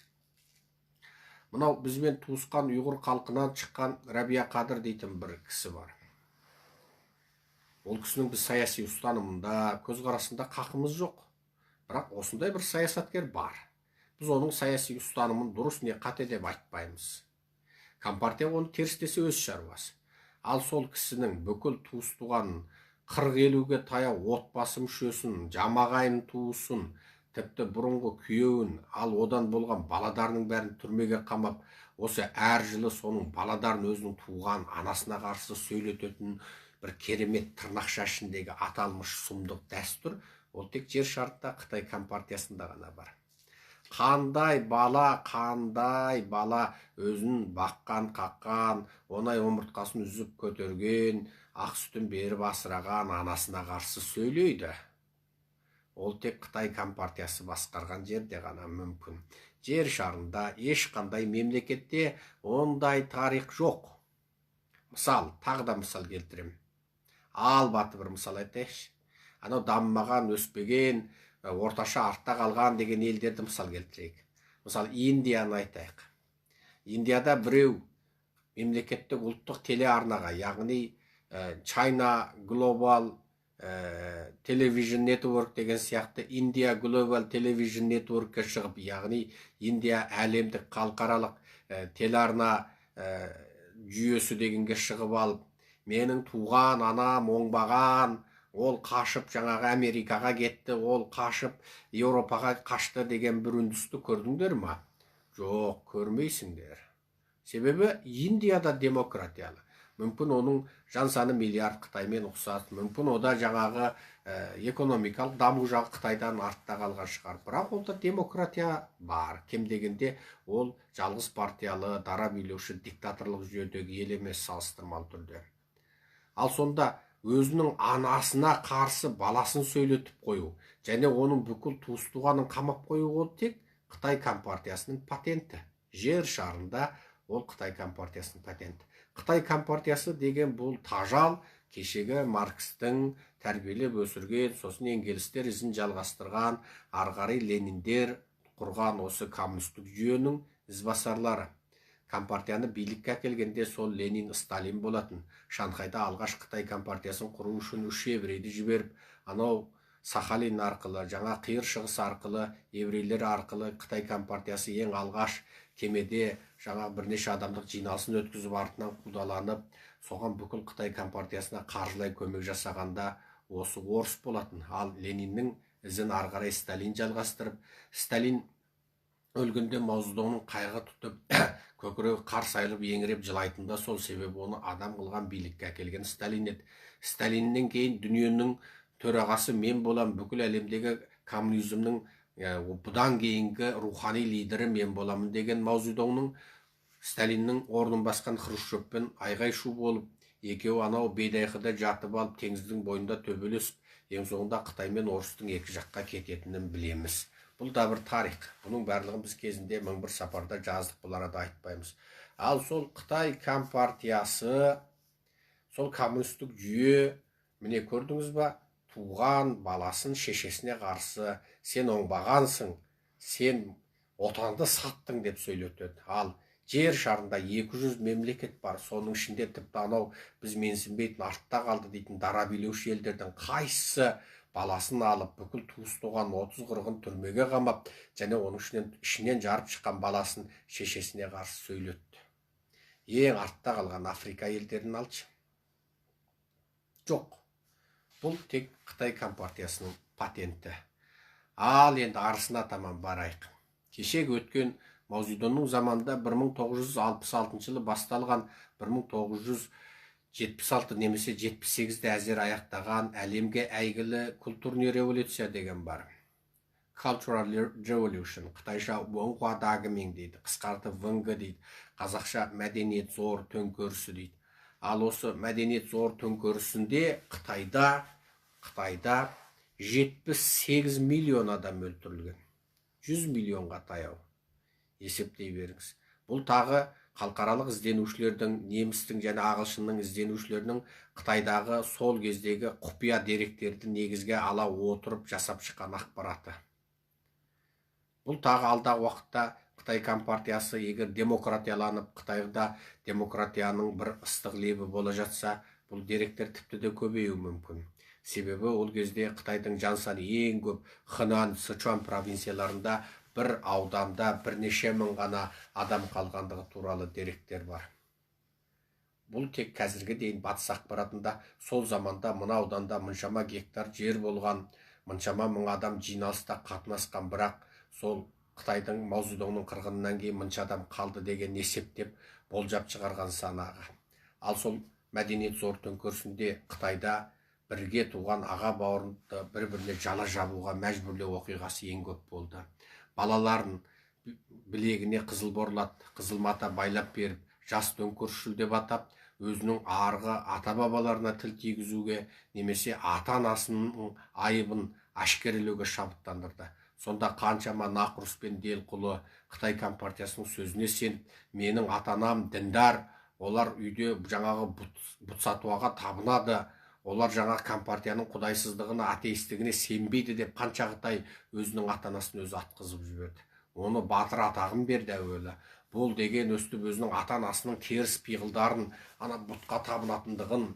Мынау бізбен туысқан ұйғыр халқынан шыққан Рабия Қадыр дейтін бір кісі бар. Ол кісінің біз саяси ұстанымында, көзқарасында қақымыз жоқ. Бірақ осындай бір саясаткер бар. Біз оның саяси ұстанымын дұрыс не қате деп айтпаймыз. Компартия оны теріс десе өз шаруасы. Ал сол кісінің бүкіл туыс туғанын, 40-50-ге таяу отбасы мүшесін, жамағайын туысын, тіпті бұрынғы күйеуін, ал одан болған баладарының бәрін түрмеге қамап, осы әр жылы соның баладарын өзінің туған анасына қарсы сөйлететін бір керемет тырнақша ішіндегі аталмыш сұмдық дәстүр, ол тек жер шарында Қытай компартиясында ғана бар. Қандай бала, қандай бала өзін баққан, қаққан, оңай омыртқасын үзіп көтерген, ақ сүтін беріп асыраған анасына қарсы сөйлейді. Ол тек Қытай компартиясы басқарған жерде ғана мүмкін. Жер шарында ешқандай мемлекетте ондай тарих жоқ. Мысал, тағы да мысал келтірем. Ал баты бір мысал айтайықшы. Анау дамымаған, өспеген, орташа артта қалған деген елдерді мысал келтірейік. Мысал Индияны айтайық. Индияда біреу мемлекеттік ұлттық телеарнаға, яғни China Global Television Network деген сияқты India Global Television Network'ке шығып, яғни Индия әлемдік халықаралық телеарна жүйесі дегенге шығып алып, менің туған анам оңбаған, ол қашып жаңағы Америкаға кетті, ол қашып Еуропаға қашты деген бір үндісті көрдіңдер ма? Жоқ, көрмейсіңдер. Себебі Индияда демократиялы. Мүмкін оның жан саны миллиард Қытаймен ұқсас, мүмкін ода жаңағы экономикалық даму жағы Қытайдан артта қалған шығар. Бірақ онда демократия бар. Кем дегенде ол жалғыз партиялы, дара билеуші диктаторлық жүйедегі ел емес салыстырмалы түрде. Ал сонда өзінің анасына қарсы баласын сөйлетіп қою және оның бүкіл туыс-туғанын қамап қою ол тек Қытай компартиясының патенті. Жер шарында ол Қытай компартиясының патенті. Қытай компартиясы деген бұл тажал кешегі Маркстің тәрбиелеп өсірген, сосын Энгельстер ізін жалғастырған, ары қарай Лениндер құрған осы коммунистік жүйенің ізбасарлары. Компартияны билікке әкелгенде сол Ленин, Сталин болатын. Шанхайда алғаш Қытай компартиясын құру үшін 3 еврейді жіберіп, анау Сахалин арқылы, жаңа Қиыр Шығыс арқылы, еврейлер арқылы Қытай компартиясы ең алғаш кемеде жаңа бірнеше адамдық жиналысын өткізіп, артынан қудаланып, соған бүкіл Қытай компартиясына қаржылай көмек жасағанда осы орыс болатын. Ал Лениннің ізін ары қарай Сталин жалғастырып, Сталин өлгенде Мао Цзэдунның қайғы тұтып, көкірегі қарс айырылып еңіреп жылайтын да сол, себебі оны адам қылған, билікке әкелген Сталин еді. Сталиннен кейін дүниенің төрағасы мен болам, бүкіл әлемдегі коммунизмнің бұдан кейінгі рухани лидері мен боламын деген Мао Цзэдунның Сталиннің орнын басқан Хрущевпен айғай шу болып, екеуі анау Бейдайқыда жатып алып теңіздің бойында төбелесіп, ең соңында Қытай мен орыстың екі жаққа кететінін білеміз. Бұл да бір тарих. Бұның барлығын біз кезінде 1001 сапарда жаздық, бұл арада айтпаймыз. Ал сол Қытай компартиясы, сол коммунистік жүйе, міне көрдіңіз ба, туған баласын шешесіне қарсы сен оңбағансың, сен отанды саттың деп сөйлетеді. Ал жер шарында 200 мемлекет бар, соның ішінде тіпті анау біз менсінбейтін, артта қалды дейтін дара билеуші елдердің қайсысы баласын алып, бүкіл туыс туған 30-40-ын түрмеге қамап, және оның ішінен жарып шыққан баласын шешесіне қарсы сөйлетті. Ең артта қалған Африка елдерін алшы. Жоқ. Бұл тек Қытай компартиясының патенті. Ал енді арысына таман барайық. Кешегі өткен Мао Цзэдунның заманында 1966 жылы басталған, 1976 немесе 78-де әзер аяқтаған әлемге әйгілі культурный революция деген бар. Cultural Revolution, қытайша Вэнхуа Дагымин дейді, қысқартып ВНГ дейді, қазақша мәдениет зор төңкерісі дейді. Ал осы мәдениет зор төңкерісінде Қытайда 78 миллион адам өлтірілген. 100 миллионға таяу. Есептей беріңіз. Бұл тағы халықаралық ізденушілердің, немістің және ағылшынның ізденушілерінің Қытайдағы сол кездегі құпия деректерді негізге ала отырып жасап шыққан ақпараты. Бұл тағы алдағы уақытта Қытай компартиясы егер демократияланып, Қытайда демократияның бір ыстық лебі бола жатса, бұл деректер тіпті де көбеюі мүмкін. Себебі ол кезде Қытайдың жан саны ең көп Хынан, Сычуан провинцияларында бір ауданда бірнеше мың ғана адам қалғандығы туралы деректер бар. Бұл тек қазіргі дейін батыс ақпаратында сол заманда мына ауданда мұншама гектар жер болған, мұншама мың адам жиналыста қатынасқан, бірақ сол Қытайдың Мао Цзэдунның қырғынынан кейін мұнша адам қалды деген есептеп болжап шығарған санағы. Ал сол мәдениет зор төңкерісінде Қытайда бірге туған аға бауырды бір-біріне жала жабуға мәжбүрлеу оқиғасы ең көп болды. Балаларын білегіне қызыл борлат, қызыл мата байлап беріп, жас төңкерісшіл деп атап, өзінің арғы ата-бабаларына тіл тигізуге немесе ата-анасының айыбын әшкерелеуге шабыттандырды. Сонда қаншама нақұрыс пен делқұлы Қытай компартиясының сөзіне сеніп, менің ата-анам діндар, олар үйде жаңағы бұт сатуаға табынады, олар жаңа компартияның құдайсыздығына, атеистігіне сенбейді деп қанша Қытай өзінің ата-анасын өзі атқызып жіберді. Оны батыр атағын берді әуелі. Бұл деген өстіп өзінің ата-анасының теріс пиғылдарын, ана бұтқа табынатындығын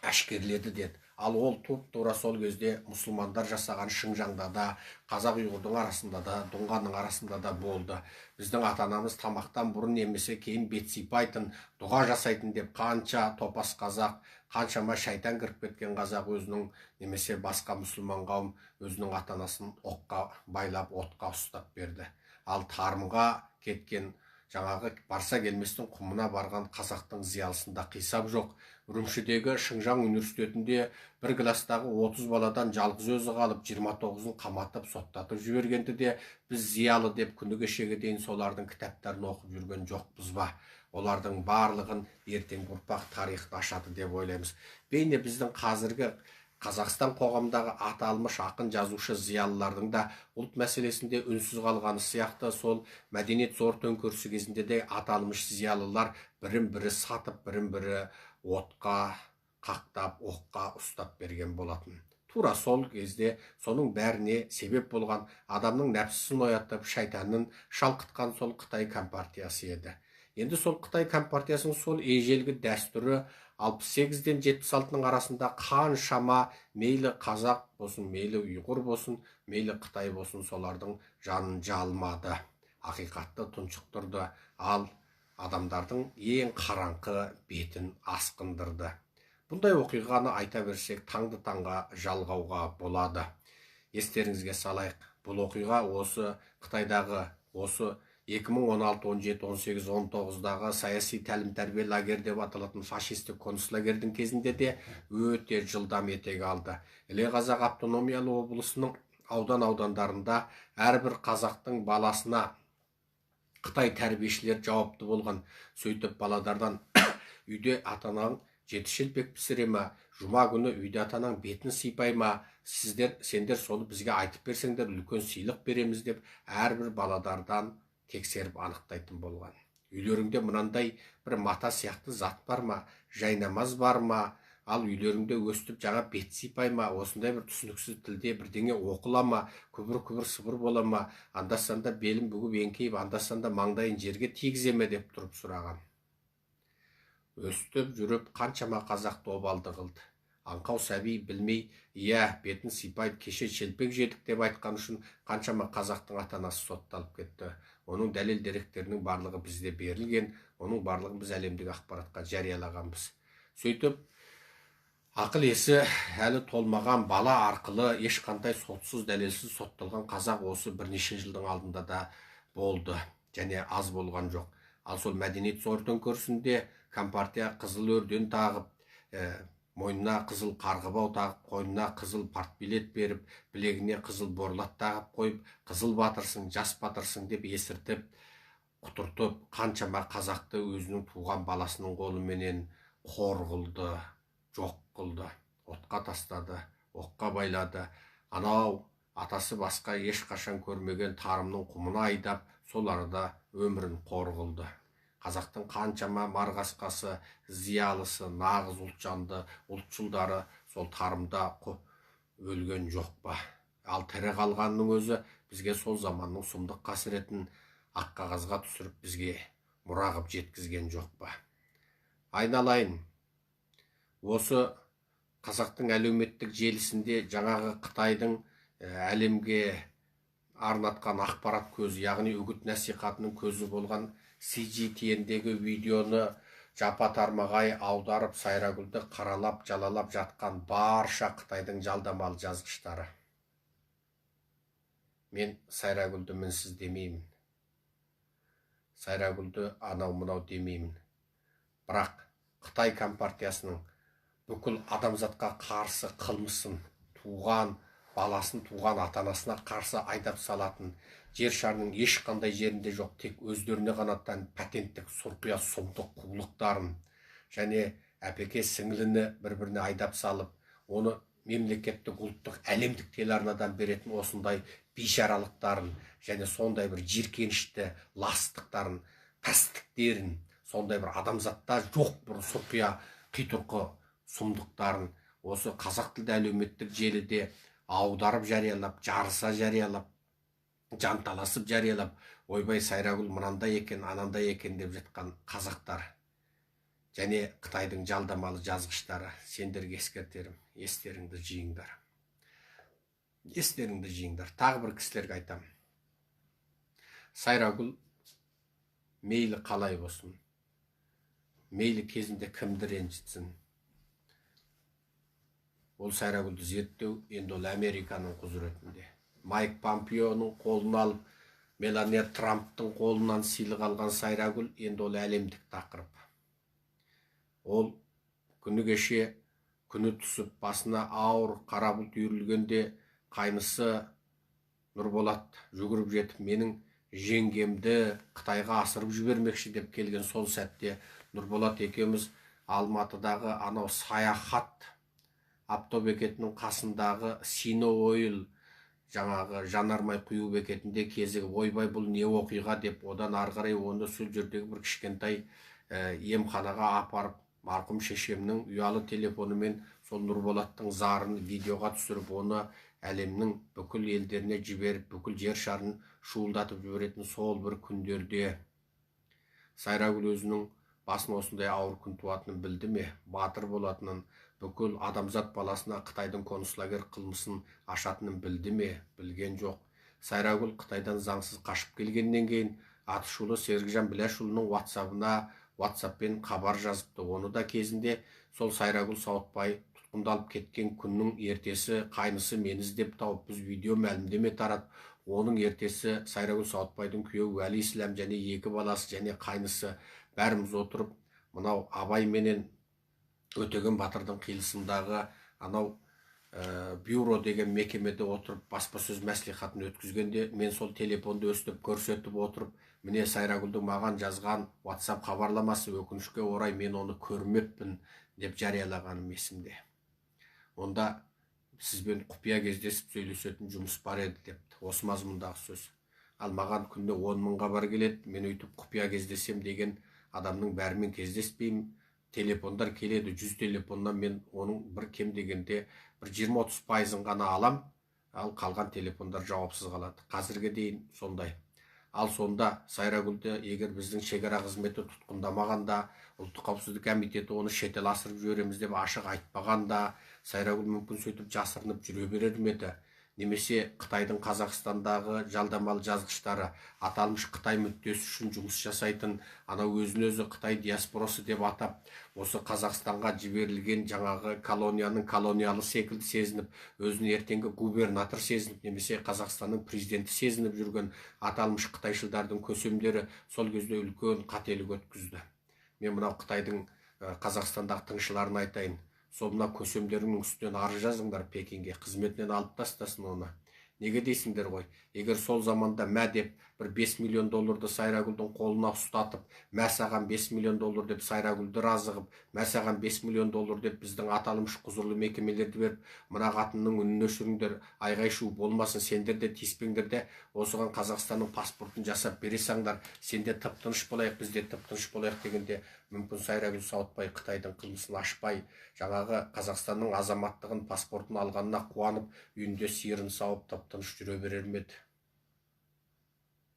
әшкереледі деді. Ал ол туп-тура сол кезде мұсылмандар жасаған Шыңжаңда да, қазақ ұйғырдың арасында да, Дұңғанның арасында да болды. Біздің ата-анамыз тамақтан бұрын немесе кейін бет сипайтын, дұға жасайтын деп қанша топас қазақ, қаншама шайтан кіріп кеткен қазақ өзінің немесе басқа мұсылман қауым өзінің ата-анасын оққа байлап, отқа ұстап берді. Ал тарымға кеткен, жаңағы барса келместің құмына барған қазақтың зиялысында қисап жоқ. Үрімшідегі Шыңжаң университетінде бір кластағы 30 баладан жалғыз өзі қалып, 29-ын қаматып, соттатып жібергенді де біз зиялы деп күні кешеге дейін солардың кітаптарын оқып жүрген жоқпыз ба? Олардың барлығын ертеңгі ұрпақ тарихты ашады деп ойлаймыз. Бейне біздің қазіргі Қазақстан қоғамындағы аталмыш ақын, жазушы, зиялылардың да ұлт мәселесінде үнсіз қалғаны сияқты сол мәдениет зор төңкерісі кезінде де аталмыш зиялылар бірін-бірі сатып, бірін-бірі отқа қақтап, оққа ұстап берген болатын. Тура сол кезде соның бәріне себеп болған адамның нәпсісін оятып, шайтанын шалқытқан сол Қытай компартиясы еді. Енді сол Қытай компартиясының сол ежелгі дәстүрі 68-ден 76-ның арасында қаншама, мейлі қазақ болсын, мейлі ұйғыр болсын, мейлі қытай болсын, солардың жанын жалмады, ақиқатты тұншықтырды, ал адамдардың ең қараңғы бетін асқындырды. Бұндай оқиғаны айта берсек, таңды таңға жалғауға болады. Естеріңізге салайық, бұл оқиға осы Қытайдағы осы 2016, 17, 18, 19-дағы саяси тәлім-тәрбие лагері деп аталатын фашистік концлагердің кезінде де өте жылдам етек алды. Іле Қазақ автономиялы облысының аудан-аудандарында әрбір қазақтың баласына қытай тәрбиешілері жауапты болған. Сөйтіп баладардан үйде ата-анаң жеті шелпек пісіре ма, жұма күні үйде ата-анаң бетін сипай ма, сендер соны бізге айтып берсеңдер үлкен сыйлық береміз деп әрбір баладардан тексеріп анықтайтын болған. Үйлеріңде мынандай бір мата сияқты зат бар ма, жайнамаз бар ма, ал үйлеріңде өстіп жаңа бет сипай ма, осындай бір түсініксіз тілде бірдеңе оқыла ма, күбір-күбір сыбыр бола ма, анда-санда белін бүгіп еңкейіп, анда-санда маңдайын жерге тигізе ме деп тұрып сұраған. Өстіп жүріп қаншама қазақты обалды қылды. Аңқау сәби білмей, иә, бетін сипайды, кеше шелпек жедік деп айтқан үшін қаншама қазақтың ата-анасы сотталып кетті. Оның дәлел деректерінің барлығы бізде берілген, оның барлығын біз әлемдік ақпаратқа жариялағанбыз. Сөйтіп, ақыл есі әлі толмаған бала арқылы ешқандай сотсыз, дәлелсіз сотталған қазақ осы бірнеше жылдың алдында да болды, және аз болған жоқ. Ал сол мәдениет зор төңкерісінде компартия қызыл өрден тағып, мойнына қызыл қарғыбау тағып, қойнына қызыл партбилет беріп, білегіне қызыл борлат тағып қойып, қызыл батырсың, жас батырсың деп есіртіп, құтыртып, қаншама қазақты өзінің туған баласының қолыменен қор қылды, жоқ қылды, отқа тастады, оққа байлады. Анау атасы басқа ешқашан көрмеген тарымның құмына айдап, сол арада өмірін қор қылды. Қазақтың қаншама марғасқасы, зиялысы, нағыз ұлтжанды, ұлтшылдары сол тарымда өлген жоқ па? Ал тірі қалғанның өзі бізге сол заманның сұмдық қасіретін ақ қағазға түсіріп бізге мұра қып жеткізген жоқ па? Айналайын, осы қазақтың әлеуметтік желісінде жаңағы Қытайдың әлемге арнатқан ақпарат көзі, яғни үгіт насихатының көзі болған CGTN-дегі видеоны жапа тармағай аударып, Сайрагүлді қаралап, жалалап жатқан барша Қытайдың жалдамалы жазғыштары. Мен Сайрагүлді мінсіз демеймін. Сайрагүлді анау-мынау демеймін. Бірақ Қытай компартиясының бүкіл адамзатқа қарсы қылмысын, туған баласын, туған ата-анасына қарсы айдап салатын, жер шарының ешқандай жерінде жоқ, тек өздеріне ғана тән патенттік сұрқия сұмдық қулықтарын және әпеке сіңліні бір-біріне айдап салып, оны мемлекеттік, ұлттық, әлемдік телеарнадан беретін осындай бейшаралықтарын және сондай бір жиіркенішті ластықтарын, пәстіктерін, сондай бір адамзатта жоқ бір сұрқия қитұрқы сұмдықтарын осы қазақ тілді әлеуметтік желіде аударып жариялап, жарыса жариялап, жанталасып жариялап, ойбай Сайрагүл мынандай екен, анандай екен деп жатқан қазақтар және Қытайдың жалдамалы жазғыштары, сендерге ескертерім, естеріңді жиыңдар. Естеріңді жиыңдар. Тағы бір кісілерге айтам. Сайрагүл мейлі қалай болсын, мейлі кезінде кімді ренжітсін, ол Сайрагүлді зерттеу енді ол Американың құзыретінде. Майк Помпеоның қолын алып, Мелания Трамптың қолынан сыйлық алған Сайрагүл енді ол әлемдік тақырып. Ол күні кеше күні түсіп басына ауыр қара бұлт үйірілгенде қайнысы Нұрболат жүгіріп жетіп, менің жеңгемді Қытайға асырып жібермекші деп келген сол сәтте Нұрболат екеуміз Алматыдағы анау саяхат автобекетінің қасындағы Сино Ойл жаңағы жанармай құю бекетінде кезігіп, ойбай бұл не оқиға деп, одан ары қарай оны сол жердегі бір кішкентай емханаға апарып, марқұм шешемнің ұялы телефонымен сол Нұрболаттың зарын видеоға түсіріп, оны әлемнің бүкіл елдеріне жіберіп, бүкіл жер шарын шуылдатып жіберетін сол бір күндерде Сайрагүл өзінің басына осындай ауыр күн туатынын білді ме? Батыр болатынын, бүкіл адамзат баласына Қытайдың концлагерь қылмысын ашатынын білді ме? Білген жоқ. Сайрагүл Қытайдан заңсыз қашып келгеннен кейін атышулы Серікжан Біләшұлының WhatsApp-ына WhatsApp-пен хабар жазыпты. Оны да кезінде сол Сайрагүл Сауытбай тұтқындалып кеткен күннің ертесі қайнысы мені іздеп тауып, біз видео мәлімдеме тарат. Оның ертесі Сайрагүл Сауытбайдың күйеуі Уәли Ислам және екі баласы және қайнысы бәріміз отырып, мынау Абай менен Өтеген батырдың қиылысындағы анау бюро деген мекемеде отырып баспасөз мәслихатын өткізгенде мен сол телефонды өстіп көрсетіп отырып, міне Сайрагүлдің маған жазған WhatsApp хабарламасы, өкінішке орай мен оны көрмеппін деп жариялағаным есімде. Онда сізбен құпия кездесіп сөйлесетін жұмыс бар еді депті. Осы мазмұндағы сөз. Ал маған күнде 10 мың хабар келеді, мен өйтіп құпия кездесем деген адамның бәрімен кездеспеймін. Телефондар келеді, 100 телефоннан мен оның бір кем дегенде бір 20-30%-ын ғана алам, ал қалған телефондар жауапсыз қалады. Қазірге дейін сондай. Ал сонда Сайрагүлді егер біздің шекара қызметі тұтқындамағанда, ұлттық қауіпсіздік комитеті оны шетел асырып жібереміз деп ашық айтпағанда, Сайрагүл мүмкін сөйтіп жасырынып жүре берер ме еді? Немесе Қытайдың Қазақстандағы жалдамалы жазғыштары, аталмыш Қытай мүддесі үшін жұмыс жасайтын, ана өзін өзі Қытай диаспорасы деп атап, осы Қазақстанға жіберілген жаңағы колонияның колониялы секілді сезініп, өзін ертеңгі губернатор сезініп, немесе Қазақстанның президенті сезініп жүрген аталмыш қытайшылдардың көсемдері сол кезде үлкен қателік өткізді. Мен мынау Қытайдың Қазақстандағы тыңшыларын айтайын. Сол мына көсемдерінің үстінен арыз жазыңдар Пекинге, қызметінен алып тастасын оны. Неге дейсіңдер ғой? Егер сол заманда мә деп бір 5 миллион долларды Сайрагүлдің қолына ұстатып, мә саған 5 миллион доллар деп Сайрагүлді разы қылып, мә саған 5 миллион доллар деп біздің аталмыш құзырлы мекемелерді беріп, мына қатынның үнін өшіріңдер, айғай-шу болмасын, сендер де тиіспеңдер де, осыған Қазақстанның паспортын жасап бере саңдар, сенде тып-тыныш болайық, біз де тып-тыныш болайық дегенде, мүмкін Сайрагүл Сауытбай Қытайдың қылмысын ашпай, жаңағы Қазақстанның азаматтығын, паспортын алғанына қуанып, үйінде сиырын сауып, тып-тыныш жүре берер ме еді?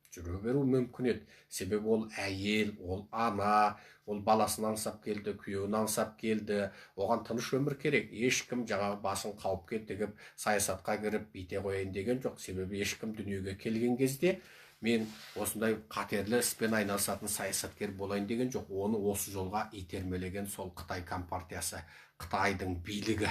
Жүре беру мүмкін еді. Себебі ол әйел, ол ана, ол баласын аңсап келді, күйеуін аңсап келді. Оған тыныш өмір керек. Ешкім жаңағы басын қауіпке тігіп, саясатқа кіріп, бүйте қояйын деген жоқ. Себебі ешкім дүниеге келген кезде мен осындай қатерлі іспен айналысатын саясаткер болайын деген жоқ. Оны осы жолға итермелеген сол Қытай компартиясы, Қытайдың билігі.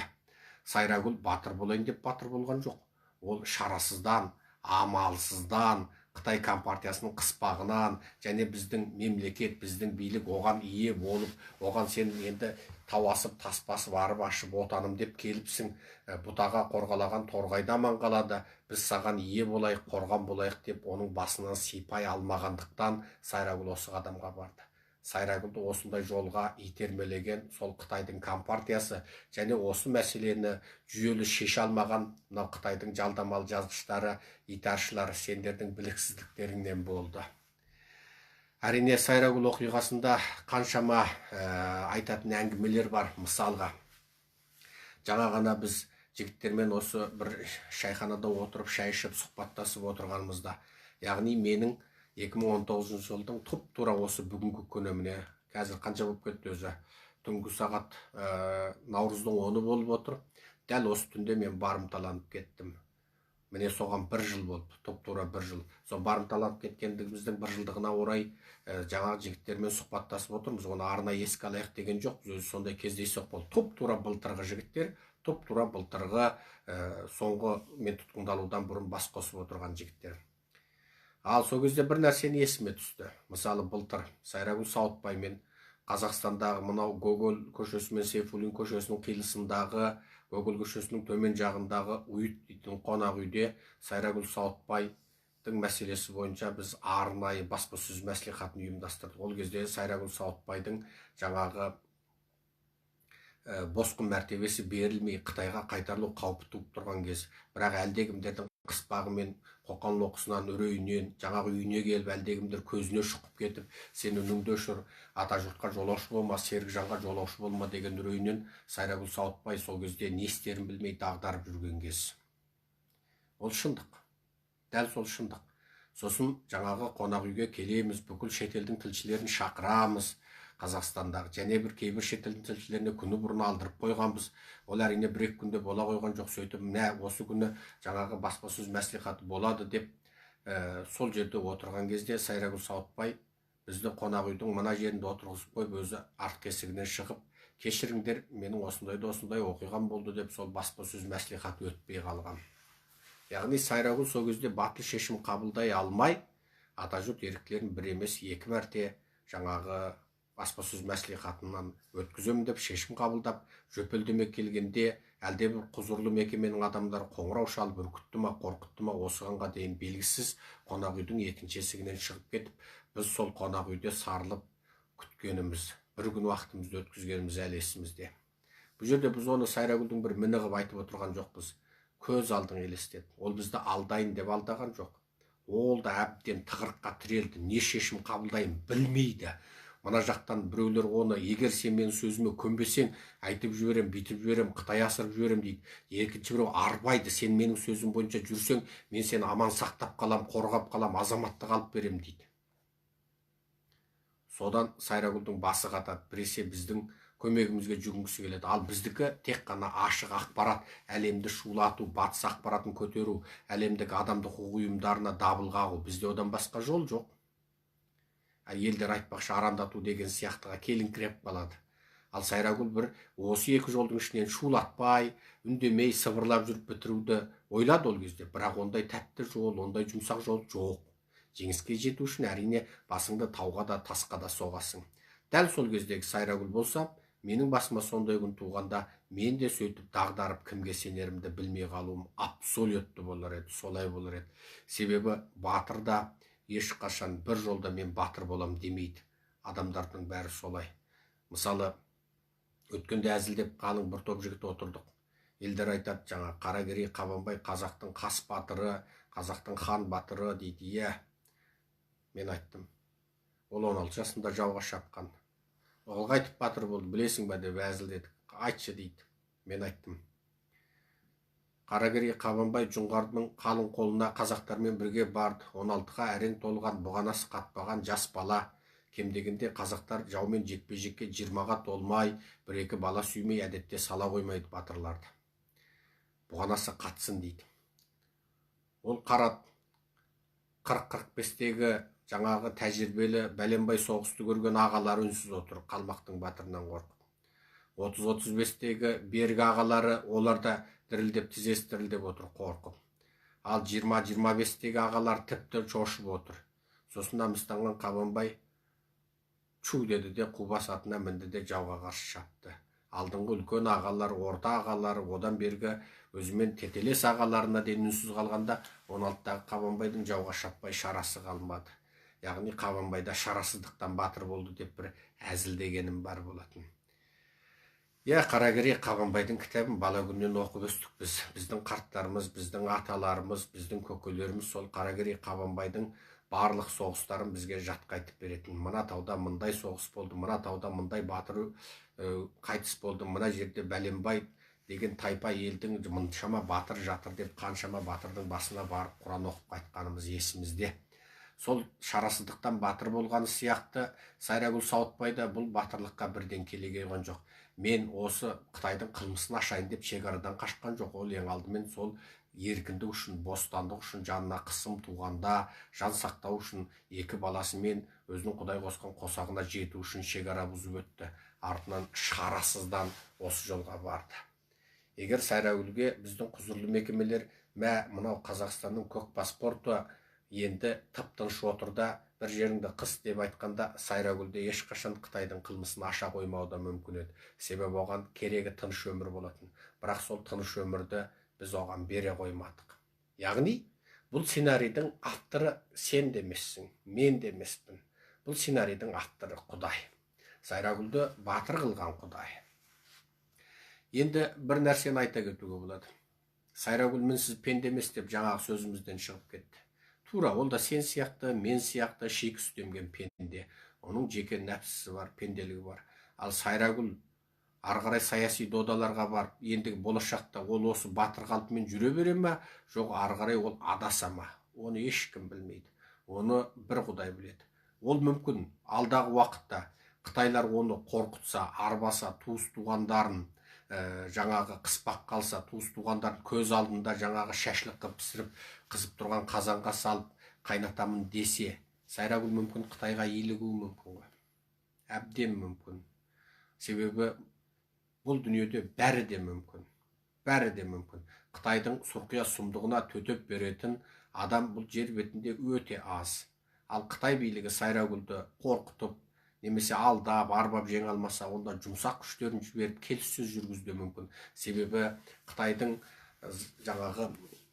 Сайрагүл батыр болайын деп батыр болған жоқ. Ол шарасыздан, амалсыздан, Қытай компартиясының қыспағынан және біздің мемлекет, біздің билік оған ие болып, оған сен енді тау асып, тас басып, арып ашып, отаным деп келіпсің, бұтаға қорғалаған торғайда аман қалады, біз саған ие болайық, қорған болайық деп оның басынан сипай алмағандықтан Сайрагүл осы қадамға барды. Сайрагүлді осындай жолға итермелеген сол Қытайдың компартиясы және осы мәселені жүйелі шеше алмаған мынау Қытайдың жалдамалы жазғыштары, итаршылары сендердің біліксіздіктеріңнен болды. Әрине, Сайрагүл оқиғасында қаншама айтатын әңгімелер бар. Мысалға, жаңа ғана біз жігіттермен осы бір шайханада отырып, шай ішіп, сұхбаттасып отырғанымызда, яғни менің 2019 жылдың тұп-тура осы бүгінгі күні, міне қазір қанша болып кетті өзі, түнгі сағат наурыздың 10-ы болып отыр. Дәл осы түнде мен барымталанып кеттім. Міне соған бір жыл болды, тұп-тура бір жыл. Сол барымталанып кеткендігіміздің бір жылдығына орай жаңағы жігіттермен сұхбаттасып отырмыз. Оны арнайы еске алайық деген жоқ, өзі сондай кездейсоқ болды. Тұп-тура былтырғы жігіттер, тұп-тура былтырғы соңғы мен тұтқындалудан бұрын бас қосып отырған жігіттер. Ал сол кезде бір нәрсені есіме түсті. Мысалы, былтыр Сайрагүл Сауытбаймен Қазақстандағы мынау Гоголь көшесі мен Сейфуллин көшесінің қиылысындағы, Гоголь көшесінің төмен жағындағы Уют дейтін қонақ үйде Сайрагүл Сауытбайдың мәселесі бойынша біз арнайы баспасөз мәслихатын ұйымдастырдық. Ол кезде Сайрагүл Сауытбайдың жаңағы босқын мәртебесі берілмей Қытайға қайтарылу қаупі туып тұрған кез. Бірақ әлдекімдердің қыспағымен, қоқан лоқысынан, үрейінен, жаңағы үйіне келіп әлдекімдер көзіне шұқып кетіп, сен үніңді өшір, ата жұртқа жолаушы болма, Серікжанға жолаушы болма деген үрейінен Сайрагүл Сауытбай сол кезде не істерін білмей дағдарып жүрген кез. Ол шындық. Дәл сол шындық. Сосын жаңағы қонақ үйге келеміз, бүкіл шетелдің тілшілерін шақырамыз. Қазақстандағы және бір кейбір шетелдің тілшілеріне күні бұрын алдырып қойғанбыз. Ол әрине бір-екі күнде бола қойған жоқ. Сөйтіп мә осы күні жаңағы баспасөз мәслихаты болады деп сол жерде отырған кезде Сайрагүл Сауытбай бізді қонақ үйдің мына жерінде отырғызып қойып, өзі артқы есігінен шығып, кешіріңдер, менің осындай да осындай оқиғам болды деп сол баспасөз мәслихаты өтпей қалған. Яғни Сайрагүл сол кезде батыл шешім қабылдай алмай, Атажұрт еріктілерін бір емес екі мәрте жаңағы баспасөз мәслихатынан өткіземін деп шешім қабылдап, жөпелдеме келгенде әлде бір құзырлы мекеменің адамдары қоңырау шалып үркітті ма, қорқытты ма, осығанға дейін белгісіз қонақ үйдің екінші есігінен шығып кетіп, біз сол қонақ үйде сарылып күткеніміз, бір күн уақытымызды өткізгеніміз әлі есімізде. Бұл жерде біз оны Сайрагүлдің бір міні қылып айтып отырған жоқпыз. Көз алдың елестет. Ол бізді алдайын деп алдаған жоқ. Ол да әбден тығырыққа тірелді, не шешім қабылдайын білмейді. Мына жақтан біреулер оны, егер сен менің сөзіме көнбесең, айтып жіберем, бүйтіп жіберем, Қытай асырып жіберем дейді. Екінші біреу арбайды, сен менің сөзім бойынша жүрсең, мен сені аман сақтап қалам, қорғап қалам, азаматтық алып берем дейді. Содан Сайрагүлдің басы қатады, біресе біздің көмегімізге жүгінгісі келеді. Ал біздікі тек қана ашық ақпарат, әлемді шулату, батыс ақпаратын көтеру, әлемдік адамдық құқық ұйымдарына дабыл қағу. Бізде одан басқа жол жоқ. Елдер айтпақшы арандату деген сияқтыға келіңкіреп қалады. Ал Сайрагүл бір осы екі жолдың ішінен шулатпай, үндемей, сыбырлап жүріп бітіруді ойлады ол кезде. Бірақ ондай тәтті жол, ондай жұмсақ жол жоқ. Жеңіске жету үшін әрине басыңды тауға да, тасқа да соғасың. Дәл сол кездегі Сайрагүл болса, менің басыма сондай күн туғанда мен де сөйтіп дағдарып кімге сенерімді білмей қалуым абсолютті болар еді, солай болар еді. Себебі батыр да ешқашан бір жолда мен батыр болам демейді. Адамдардың бәрі солай. Мысалы, өткенде әзілдеп қалың бір топ жігіт отырдық. Елдер айтады, жаңа Қаракерей Қабанбай қазақтың қас батыры, қазақтың хан батыры дейді. Иә, мен айттым. Ол 16 жасында жауға шапқан. Ол қайтып батыр болды, білесің ба деп әзілдедік. Айтшы дейді. Мен айттым. Қаракерей Қабанбай жоңғардың қалың қолына қазақтармен бірге барды. 16-ға әрең толған, бұғанасы қатпаған жас бала. Кем дегенде қазақтар жаумен жекпе-жекке 20-ға толмай, бір-екі бала сүймей әдетте сала қоймайды батырларды. Бұғанасы қатсын дейді. Ол қарат 40-45-тегі жаңағы тәжірибелі бәленбай соғысты көрген ағалары үнсіз отыр, қалмақтың батырынан қорқып. 30-35-тегі бергі ағалары олар да дірілдеп, тізесі дірілдеп отыр қорқып. Ал 20-25-тегі ағалар тіпті шошып отыр. Сосын намыстанған Қабанбай чу деді де қубас атына мінді де жауға қарсы шапты. Алдыңғы үлкен ағалар, орта ағалары, одан бергі өзімен тетелес ағаларына дейін үнсіз қалғанда 16-тағы Қабанбайдың жауға шаппай шарасы қалмады. Яғни Қабанбайда шарасыздықтан батыр болды деп бір әзілдегенім бар болатын. Иә, Қаракерей Қабанбайдың кітабын бала күннен оқып өстік біз. Біздің қарттарымыз, біздің аталарымыз, біздің көкелеріміз сол Қаракерей Қабанбайдың барлық соғыстарын бізге жатқа айтып беретін. Мына тауда мындай соғыс болды, мына тауда мындай батыр қайтыс болды, мына жерде бәленбай деген тайпа елдің мыншама батыр жатыр деп қаншама батырдың басына барып Құран оқып қайтқанымыз есімізде. Сол шарасыздықтан батыр болғаны сияқты Сайрагүл Сауытбай да бұл батырлыққа бірден келе қойған жоқ. Мен осы Қытайдың қылмысын ашайын деп шекарадан қашқан жоқ. Ол ең алдымен сол еркіндік үшін, бостандық үшін, жанына қысым туғанда жан сақтау үшін екі баласымен өзінің Құдай қосқан қосағына жету үшін шекара бұзып өтті. Артынан шарасыздан осы жолға барды. Егер Сайрагүлге біздің құзырлы мекемелер мә мынау Қазақстанның көк паспорты енді тып-тыныш отыр да бір жеріңді қыс деп айтқанда Сайрагүлде ешқашан Қытайдың қылмысын аша қоймауы да мүмкін еді. Себебі оған керегі тыныш өмір болатын. Бірақ сол тыныш өмірді біз оған бере қоймадық. Яғни бұл сценарийдің авторы сен де емессің, мен де емеспін. Бұл сценарийдің авторы Құдай. Сайрагүлді батыр қылған Құдай. Енді бір нәрсені айта кетуге болады. Сайрагүл мінсіз пенде емес деп жаңағы сөзімізден шығып кетті. Тура, ол да сен сияқты, мен сияқты шикі сүт емген пенде. Оның жеке нәпсісі бар, пенделігі бар. Ал Сайрагүл ары қарай саяси додаларға барып, ендігі болашақта ол осы батыр қалпымен жүре бере ме, жоқ ары қарай ол адаса ма, оны ешкім білмейді. Оны бір Құдай біледі. Ол мүмкін алдағы уақытта қытайлар оны қорқытса, арбаса, туыс туғандарын жаңағы қыспақ қалса, туыс туғандарын көз алдында жаңағы шашлық қып пісіріп, қызып тұрған қазанға салып қайнатамын десе, Сайрагүл мүмкін Қытайға илігуі мүмкін ғой. Әбден мүмкін. Себебі бұл дүниеде бәрі де мүмкін. Бәрі де мүмкін. Қытайдың сұрқия сұмдығына төтеп беретін адам бұл жер бетінде өте аз. Ал Қытай билігі Сайрагүлді қорқытып, немесе алдап, арбап жеңе алмаса, онда жұмсақ күштерін жіберіп келіссөз жүргізуі мүмкін. Себебі Қытайдың жаңағы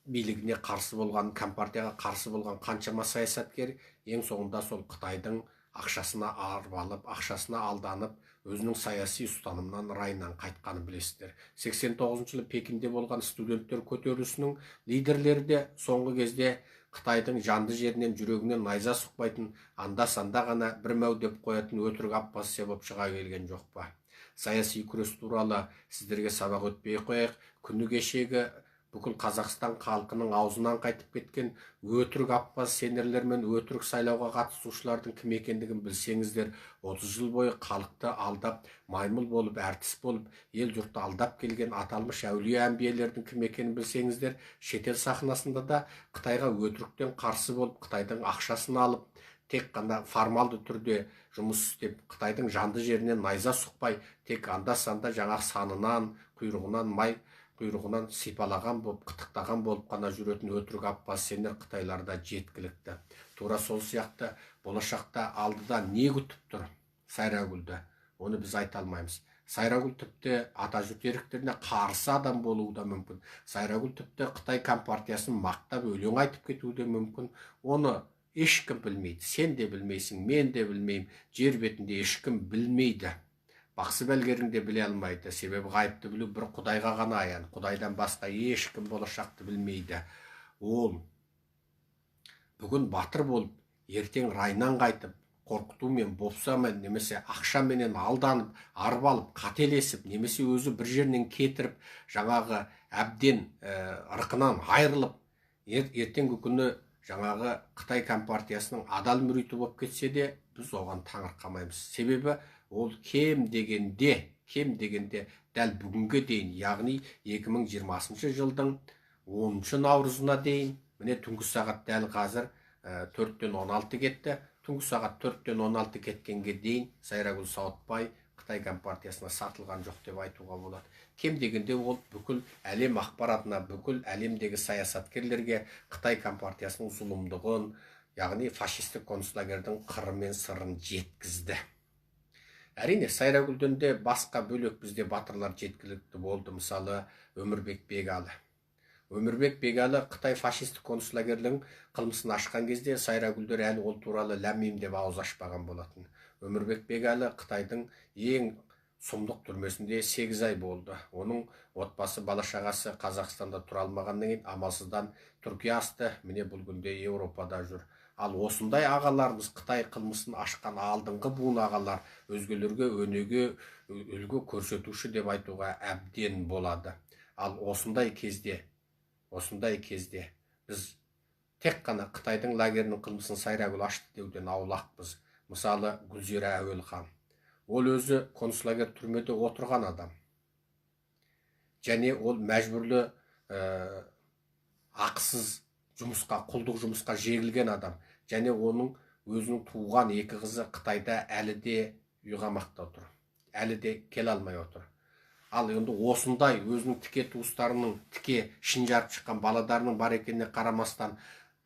билігіне қарсы болған, компартияға қарсы болған қаншама саясаткер ең соңында сол Қытайдың ақшасына арбалып, ақшасына алданып, өзінің саяси ұстанымынан, райынан қайтқанын білесіздер. 89 жылы Пекинде болған студенттер көтерілісінің лидерлері де соңғы кезде Қытайдың жанды жерінен, жүрегінен найза сұқпайтын, анда-санда ғана бір мәу деп қоятын өтірік оппозиция болып шыға келген жоқ па? Саяси күрес туралы сіздерге сабақ өтпей қояйық. Күні кешегі бүкіл Қазақстан халқының аузынан қайтып кеткен өтірік оппозиционерлер мен өтірік сайлауға қатысушылардың кім екендігін білсеңіздер, 30 жыл бойы халықты алдап, маймыл болып, әртіс болып, ел жұртты алдап келген аталмыш әулие әмбиелердің кім екенін білсеңіздер, шетел сахнасында да Қытайға өтіріктен қарсы болып, Қытайдың ақшасын алып, тек қана формалды түрде жұмыс істеп, Қытайдың жанды жерінен найза сұқпай, тек анда-санда жаңағы санынан, құйрығынан май құйрығынан сипалаған болып, қытықтаған болып қана жүретін өтірік оппозиционер қытайларда жеткілікті. Тура сол сияқты болашақта алдыда не күтіп тұр Сайрагүлді, оны біз айта алмаймыз. Сайрагүл тіпті атажұрт еріктеріне қарсы адам болуы да мүмкін. Сайрагүл тіпті Қытай компартиясын мақтап өлең айтып кетуі де мүмкін. Оны ешкім білмейді. Сен де білмейсің, мен де білмеймін, жер бетінде ешкім білмейді. Бақсы бәлгерің де біле алмайды. Себебі ғайыпты білу бір Құдайға ғана аян. Құдайдан басқа ешкім болашақты білмейді. Ол бүгін батыр болып, ертең райынан қайтып, қорқытумен, бопсамен, немесе ақшаменен алданып, арбалып, қателесіп, немесе өзі бір жерінен кетіріп, жаңағы әбден ырқынан айырылып, ертеңгі күні жаңағы Қытай компартиясының адал мүриті болып кетсе де, біз оған таңырқамаймыз. Себебі ол кем дегенде дәл бүгінге дейін, яғни 2020 жылдың 10 наурызына дейін, міне түнгі сағат дәл қазір 4:16 кетті, түнгі сағат 4:16 кеткенге дейін Сайрагүл Сауытбай Қытай компартиясына сатылған жоқ деп айтуға болады. Кем дегенде ол бүкіл әлем ақпаратына, бүкіл әлемдегі саясаткерлерге Қытай компартиясының зұлымдығын, яғни фашистік концлагердің қыры мен сырын жеткізді. Әрине, Сайрагүлден де басқа бөлек бізде батырлар жеткілікті болды. Мысалы, Өмірбек Бегалы. Өмірбек Бегалы Қытай фашистік концлагерінің қылмысын ашқан кезде Сайрагүлдер әлі ол туралы ләм-мим деп ауыз ашпаған болатын. Өмірбек Бегалы Қытайдың ең сұмдық түрмесінде 8 ай болды. Оның отбасы, бала-шағасы Қазақстанда тұра алмағаннан кейін амалсыздан Түркия асты, міне бұл күнде Еуропада жүр. Ал осындай ағаларымыз, Қытай қылмысын ашқан алдыңғы буын ағалар, өзгелерге өнеге, үлгі көрсетуші деп айтуға әбден болады. Ал осындай кезде біз тек қана Қытайдың лагерінің қылмысын Сайрагүл ашты деуден аулақпыз. Мысалы, Гүлзира Әуелхан. Ол өзі концлагер түрмеде отырған адам. Және ол мәжбүрлі ақысыз жұмысқа, құлдық жұмысқа жегілген адам. Және оның өзінің туған екі қызы Қытайда әлі де үйқамақта отыр. Әлі де келе алмай отыр. Ал енді осындай өзінің тіке туыстарының, тіке шын жарып шыққан баладарының бар екеніне қарамастан,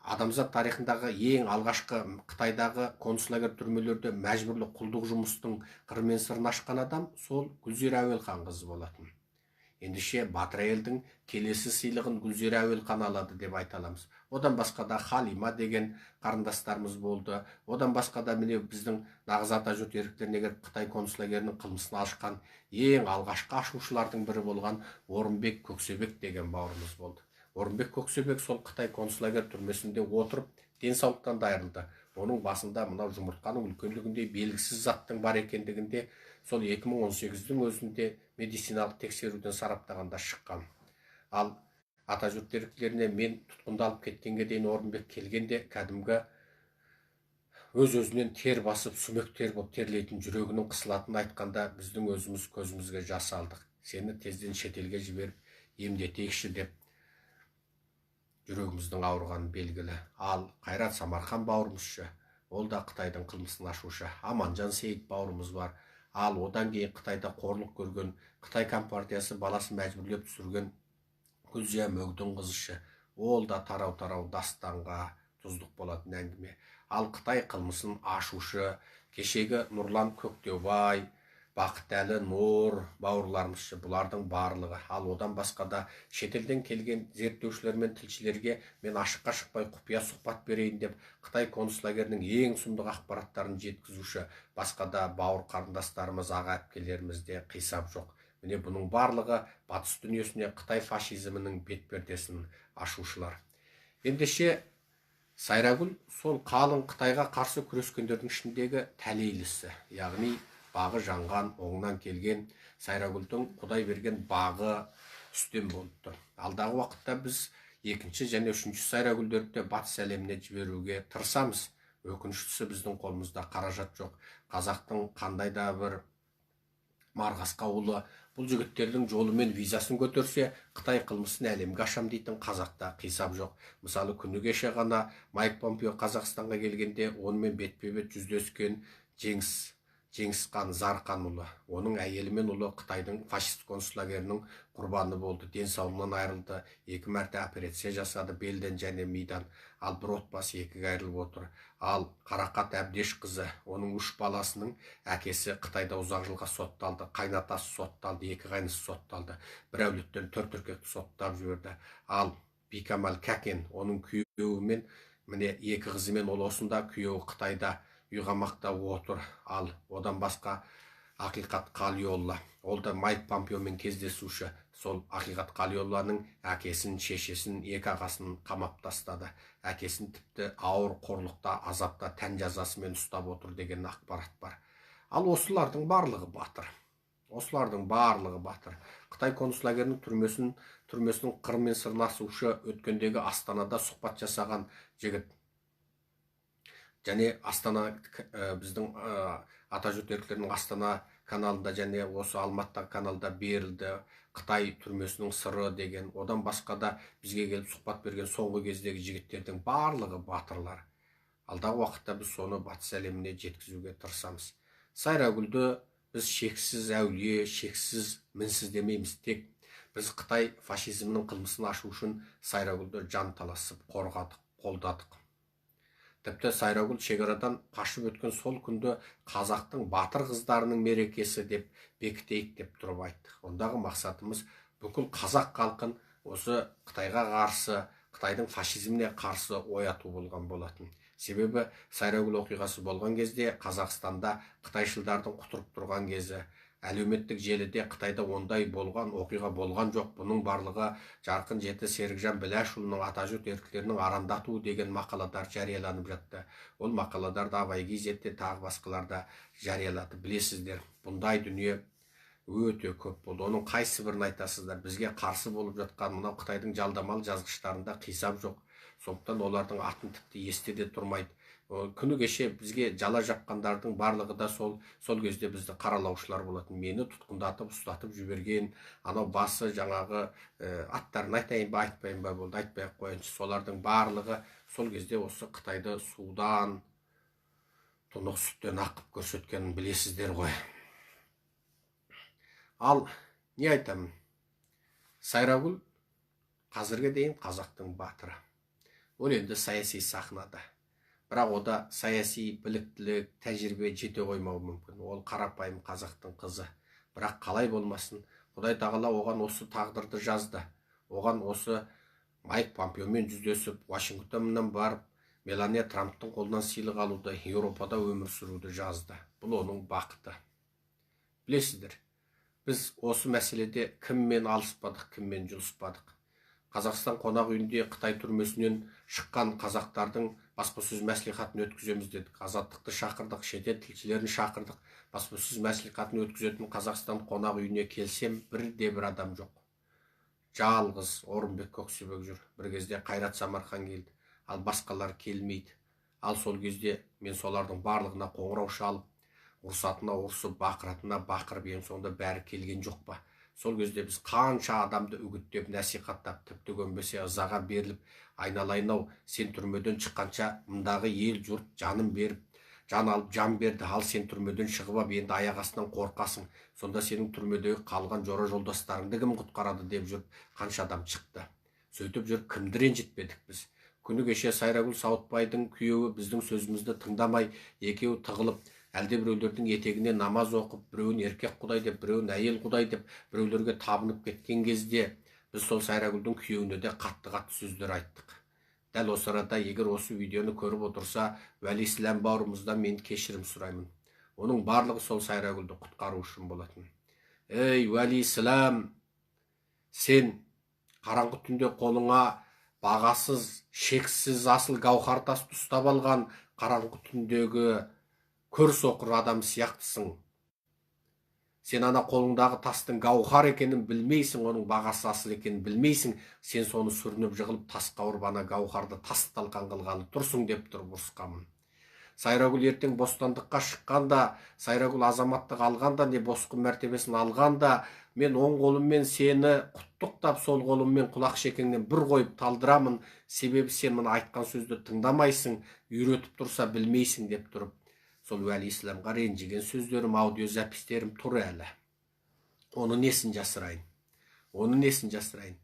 адамзат тарихындағы ең алғашқы Қытайдағы концлагер түрмелерде мәжбүрлі құлдық жұмыстың қыры мен сырын ашқан адам сол Гүлзира Әуелхан қызы болатын. Ендеше батыр әйелдің келесі сыйлығын Гүлзира Әуелхан алады деп айта аламыз. Одан басқа да Халима деген қарындастарымыз болды. Одан басқа да міне біздің нағыз атажұрт еріктеріне келіп Қытай концлагерінің қылмысын ашқан ең алғашқы ашушылардың бірі болған Орынбек Көксебек деген бауырымыз болды. Орынбек Көксебек сол Қытай концлагер түрмесінде отырып денсаулықтан да айырылды. Оның басында мынау жұмыртқаның үлкендігінде белгісіз заттың бар екендігінде сол 2018-дің өзінде медициналық тексеруден сараптағанда шыққан. Ал атажұрт еріктілеріне мен тұтқындалып кеткенге дейін Орынбек келгенде кәдімгі Өз-өзінен тер басып, сүмек тер болып терлейтін, жүрегінің қысылатынын айтқанда біздің өзіміз көзімізге жас алдық. Сені тезден шетелге жіберіп емдетейікші деп жүрегіміздің ауырғаны белгілі. Ал Қайрат Самарқан бауырымызшы, ол да Қытайдың қылмысын ашушы. Аманжан Сейіт бауырымыз бар. Ал одан кейін Қытайда қорлық көрген, Қытай компартиясы баласын мәжбүрлеп түсірген Гүлзия Мөгдің қызышы, ол да тарау-тарау дастанға тұздық болатын әңгіме. Ал Қытай қылмысын ашушы кешегі Нұрлан Көктеубай, Бақытәлі Нұр бауырларымызшы, бұлардың барлығы. Ал одан басқа да шетелден келген зерттеушілер мен тілшілерге мен ашыққа шықпай құпия сұхбат берейін деп Қытай концлагерінің ең сұмдық ақпараттарын жеткізуші басқа да бауыр қарындастарымыз, аға әпкелеріміз де қисап жоқ. Міне, бұның барлығы батыс дүниесіне Қытай фашизмінің бетпердесін ашушылар. Ендеше Сайрагүл сол қалың Қытайға қарсы күрескендердің ішіндегі тәлейлісі, яғни бағы жанған, оңынан келген Сайрагүлдің Құдай берген бағы үстем болыпты. Алдағы уақытта біз екінші және үшінші Сайрагүлдерді де батыс әлеміне жіберуге тырысамыз. Өкініштісі, біздің қолымызда қаражат жоқ. Қазақтың қандай да бір марғасқа ұлы бұл жігіттердің жолымен визасын көтерсе, Қытай қылмысын әлемге ашам дейтін қазақта қисап жоқ. Мысалы, күні кеше ғана Майк Помпео Қазақстанға келгенде онымен бетпе-бет жүздескен Жеңісқан Зарқанұлы, оның әйелі мен ұлы Қытайдың фашист концлагерінің құрбаны болды, денсаулығынан айырылды, 2 мәрте операция жасады, белден және мидан. Ал бір отбасы екіге айырылып отыр. Ал Қарақат Әбдешқызы, оның 3 баласының әкесі Қытайда ұзақ жылға сотталды, қайнатасы сотталды, 2 қайнысы сотталды, бір әулеттен 4 еркекті соттап жіберді. Ал Бикамал Кәкен, оның күйеуімен, міне 2 қызымен, ол осында, күйеуі Қытайда үйқамақта отыр. Ал одан басқа Ақиқат Қалиолла, ол да Майк Помпеомен кездесуші. Сол Ақиқат Қалиолланың әкесін, шешесін, 2 ағасын қамап тастады. Әкесін тіпті ауыр қорлықта, азапта, тән жазасымен ұстап отыр деген ақпарат бар. Ал осылардың барлығы батыр. Осылардың барлығы батыр. Қытай концлагерінің түрмесінің қыры мен сырын ашушы, өткендегі Астанада сұхбат жасаған жігіт. Және Астана, біздің Атажұрт еркелерінің Астана каналында және осы Алматыдағы каналда берілді Қытай түрмесінің сыры деген. Одан басқа да бізге келіп сұхбат берген соңғы кездегі жігіттердің барлығы батырлар. Алдағы уақытта біз соны батыс әлеміне жеткізуге тырысамыз. Сайрагүлді біз шексіз әулие, шексіз мінсіз демейміз. Тек біз Қытай фашизмінің қылмысын ашу үшін Сайрагүлді жан таласып қорғадық, қолдадық. Тіпті Сайрагүл шекарадан қашып өткен сол күнді қазақтың батыр қыздарының мерекесі деп бекітейік деп тұрып айттық. Ондағы мақсатымыз бүкіл қазақ халқын осы Қытайға қарсы, Қытайдың фашизміне қарсы ояту болған болатын. Себебі Сайрагүл оқиғасы болған кезде Қазақстанда қытайшылдардың құтырып тұрған кезі, әлеуметтік желіде Қытайда ондай болған оқиға болған жоқ. Бұның барлығы Жарқын Жеті Серікжан Біләшұлының Атажұрт еркелерінің арандатуы деген мақаладар жарияланып жатты. Ол мақаладарды Абай газетте, тағы басқаларда жариялады. Білесіздер, бұндай дүние өте көп болды. Оның қайсы бірін айтасыздар? Бізге қарсы болып жатқан мынау Қытайдың жалдамалы жазғыштарында қисап жоқ. Сондықтан олардың атын тіпті есте де тұрмайды. Күні кеше бізге жала жапқандардың барлығы да сол кезде бізді қаралаушылар болатын. Мені тұтқындатып, ұстатып жіберген, анау басы жаңағы аттарын айтайын ба, айтпайын ба болды, айтпай ақ қояйыншы. Солардың барлығы сол кезде осы Қытайды судан, тұнық сүттен ақып көрсеткенін білесіздер ғой. Ал не айтамын? Сайрагүл қазірге дейін қазақтың батыры. Ол енді саяси сахнада. Бірақ ода саяси біліктілік, тәжірибе жете қоймауы мүмкін. Ол қарапайым қазақтың қызы. Бірақ қалай болмасын, Құдай тағала оған осы тағдырды жазды. Оған осы Майк Помпеомен жүздесіп, Вашингтоннан барып, Мелания Трамптың қолынан сыйлық алуды, Еуропада өмір сүруді жазды. Бұл оның бақыты. Білесіздер, біз осы мәселеде кіммен алыспадық, кіммен жұлыспадық. Қазақстан қонақ үйінде Қытай түрмесінен шыққан қазақтардың баспасөз мәслихатын өткіземіз дедік. Азаттықты шақырдық, шетел тілшілерін шақырдық. Баспасөз мәслихатын өткізетін Қазақстан қонақ үйіне келсем, бірде бір адам жоқ. Жалғыз Орынбек Көксебек жүр. Бір кезде Қайрат Самарқан келді, ал басқалар келмейді. Ал сол кезде мен солардың барлығына қоңырау шалып, ұрсатына ұрсып, бақыратына бақырып, ең соңында бәрі келген жоқ па? Сол кезде біз қанша адамды үгіттеп, насихаттап, тіпті көнбесе ызаға беріліп, айналайын-ау, сен түрмеден шыққанша мындағы ел жұрт жанын беріп, жан алып жан берді, ал сен түрмеден шығып ап, енді аяқ астынан қорқасың. Сонда сенің түрмедегі қалған жора жолдастарыңды кім құтқарады деп жүріп қанша адам шықты. Сөйтіп жүріп кімді ренжітпедік біз? Күні кеше Сайрагүл Сауытбайдың күйеуі біздің сөзімізді тыңдамай, екеуі тығылып, әлде біреулердің етегіне намаз оқып, біреуін еркек құдай деп, біреуін әйел құдай деп, біреулерге табынып кеткен кезде біз сол Сайрагүлдің күйеуіне де қатты-қатты сөздер айттық. Дәл осы арада егер осы видеоны көріп отырса, Уәли Ислам бауырымыздан мен кешірім сұраймын. Оның барлығы сол Сайрагүлді құтқару үшін болатын. Ей, Уәли Ислам, сен қараңғы түнде қолыңа бағасыз, шексіз асыл гауһар тасты ұстап алған қараңғы түндегі көр соқыр адам сияқтысың. Сен ана қолыңдағы тастың гауһар екенін білмейсің, оның бағасы асыл екенін білмейсің. Сен соны сүрініп жығылып тасқа ұрып ана гауһарды тас талқан қылғалы тұрсың деп тұрып ұрысқанмын. Сайрагүл ертең бостандыққа шыққанда, Сайрагүл азаматтық алғанда, не босқын мәртебесін алғанда, мен оң қолыммен сені құттықтап, сол қолыммен құлақ шекеңнен бір қойып талдырамын. Себебі сен мына айтқан сөзді тыңдамайсың, үйретіп тұрса білмейсің деп тұрып, сол Уәли Исламға ренжіген сөздерім, аудиозапистерім тұр әлі. Оны несін жасырайын? Оны несін жасырайын?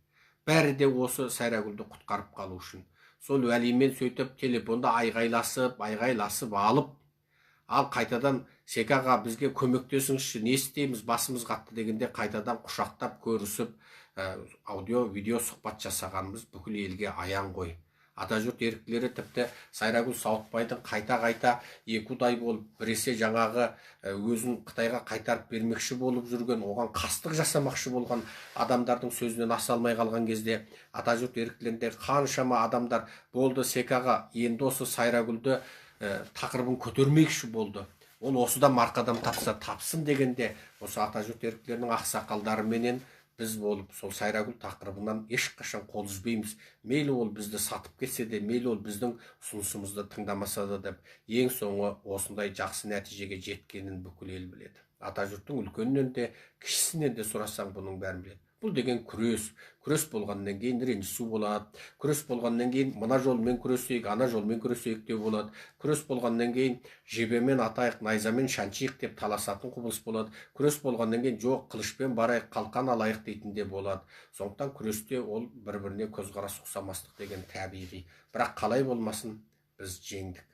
Бәрі де осы Сайрагүлді құтқарып қалу үшін. Сол Уәлимен сөйтіп телефонда айғайласып, айғайласып алып, ал қайтадан Секаға бізге көмектесіңізші, не істейміз, басымыз қатты дегенде қайтадан құшақтап көрісіп, аудио, видео сұхбат жасағанымыз бүкіл елге аян ғой. Атажұрт еріктілері тіпті Сайрагүл Сауытбайдың қайта-қайта екі ұдай болып, біресе жаңағы өзін Қытайға қайтарып бермекші болып жүрген, оған қастық жасамақшы болған адамдардың сөзінен аса алмай қалған кезде Атажұрт еріктілерінде қаншама адамдар болды, Секаға енді осы Сайрагүлді тақырыбын көтермекші болды. Ол осыдан марқадам тапса тапсын дегенде осы Атажұрт еріктілерінің ақсақалдарыменен біз болып сол Сайрагүл тақырыбынан ешқашан қол үзбейміз. Мейлі ол бізді сатып кетсе де, мейлі ол біздің ұсынысымызды тыңдамаса да деп ең соңы осындай жақсы нәтижеге жеткенін бүкіл ел біледі. Атажұрттың үлкенінен де, кішісінен де сұрасаң бұның бәрін біледі. Бұл деген күрес. Күрес болғаннан кейін ренжісу болады. Күрес болғаннан кейін мына жолмен күресейік, ана жолмен күресейік деп болады. Күрес болғаннан кейін жебемен атайық, найзамен шаншиық деп таласатын құбылыс болады. Күрес болғаннан кейін жоқ, қылышпен барайық, қалқан алайық дейтін де болады. Сондықтан күресте ол бір-біріне көзқарас ұқсамастық деген табиғи. Бірақ қалай болмасын, біз жеңдік.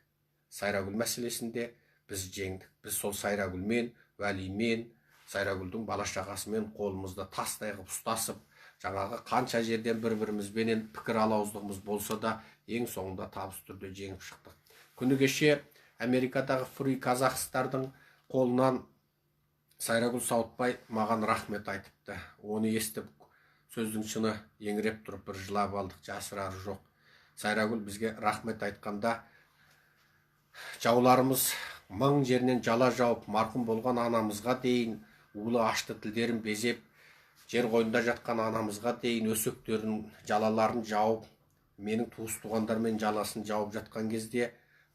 Сайрагүл мәселесінде біз жеңдік. Біз сол Сайрагүлмен, Уәлимен, Сайрагүлдің бала шағасымен қолымызды тастай қып ұстасып, жаңағы қанша жерден бір-бірімізбенен пікір алауыздығымыз болса да, ең соңында табыс түрде жеңіп шықтық. Күні кеше Америкадағы Фри Казахстардың қолынан Сайрагүл Сауытбай маған рахмет айтыпты. Оны естіп, сөздің шыны еңіреп тұрып бір жылап алдық, жасырары жоқ. Сайрагүл бізге рахмет айтқанда, жауларымыз мың жерінен жала жауып, марқұм болған анамызға дейін улы ашты тілдерін безеп, жер қойнында жатқан анамызға дейін өсектерін, жалаларын жауып, менің туыс туғандармен жаласын жауып жатқан кезде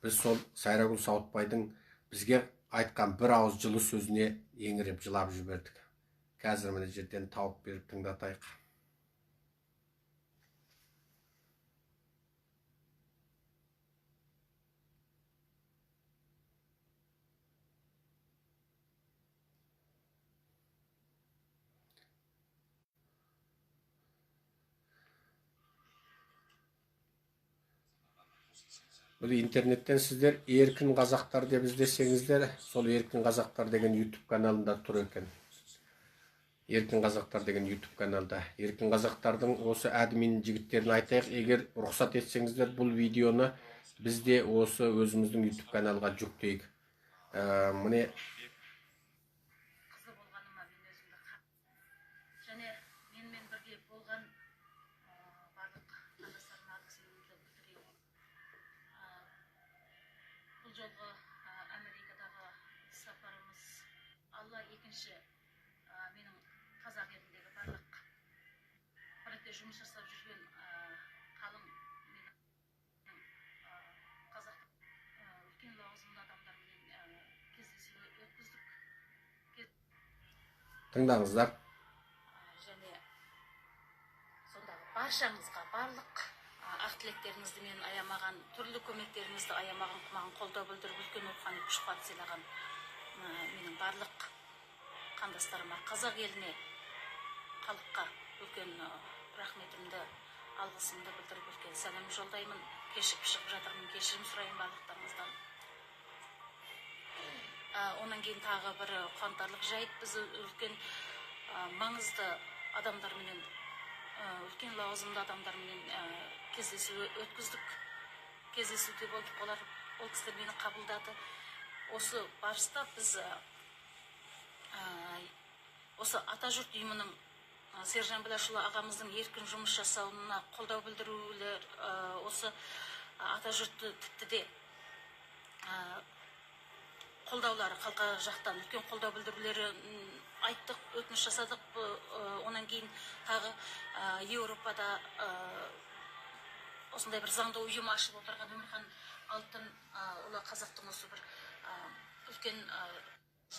біз сол Сайрагүл Сауытбайдың бізге айтқан бір ауыз жылы сөзіне еңіреп жылап жібердік. Қазір мына жерден тауып беріп тыңдатайық. Бұл интернеттен сіздер Еркін Қазақтар деп іздесеңіздер, сол Еркін Қазақтар деген YouTube каналында тұр екен. Еркін Қазақтар деген YouTube каналда. Еркін Қазақтардың осы админ жігіттерін айтайық, егер рұқсат етсеңіздер, бұл видеоны біз де осы өзіміздің YouTube каналға жүктейік. Міне қызы болғаныма мен өзімді және менімен бірге болған барлық қандастарыма алғысымды білдіремін. Бұл жолғы Америкадағы сапарымыз Алла екінші менің қазақ еліндегі барлық проектте жұмыс жасап жүрген қалың менің қазақ Тыңдаңыздар. Және сондағы баршаңызға барлық ақ тілектеріңізді мен аямаған, түрлі көмектеріңізді аямаған, маған қолдау білдіріп, үлкен рухани күш қуат сыйлаған менің барлық қандастарыма, қазақ еліне, халыққа үлкен рахметімді, алғысымды білдіріп, үлкен сәлем жолдаймын. Кешігіп шығып жатырмын, кешірім сұраймын барлықтарыңыздан. Онан кейін тағы бір қуантарлық жайт, біз үлкен маңызды адамдарменен, үлкен лауазымды адамдарменен кездесу өткіздік, кездесуде болдық. Олар, ол кісілер мені қабылдады. Осы барыста біз осы Атажұрт ұйымының, Сержан Біләшұлы ағамыздың еркін жұмыс жасауына қолдау білдірулер, осы Атажұртты тіпті де қолдаулары, қалқа жақтан үлкен қолдау білдірулері айттық, өтініш жасадық. Онан кейін тағы Еуропада осындай бір заңды ұйым ашып отырған Өмірхан Алтын ұлы қазақтың осы бір үлкен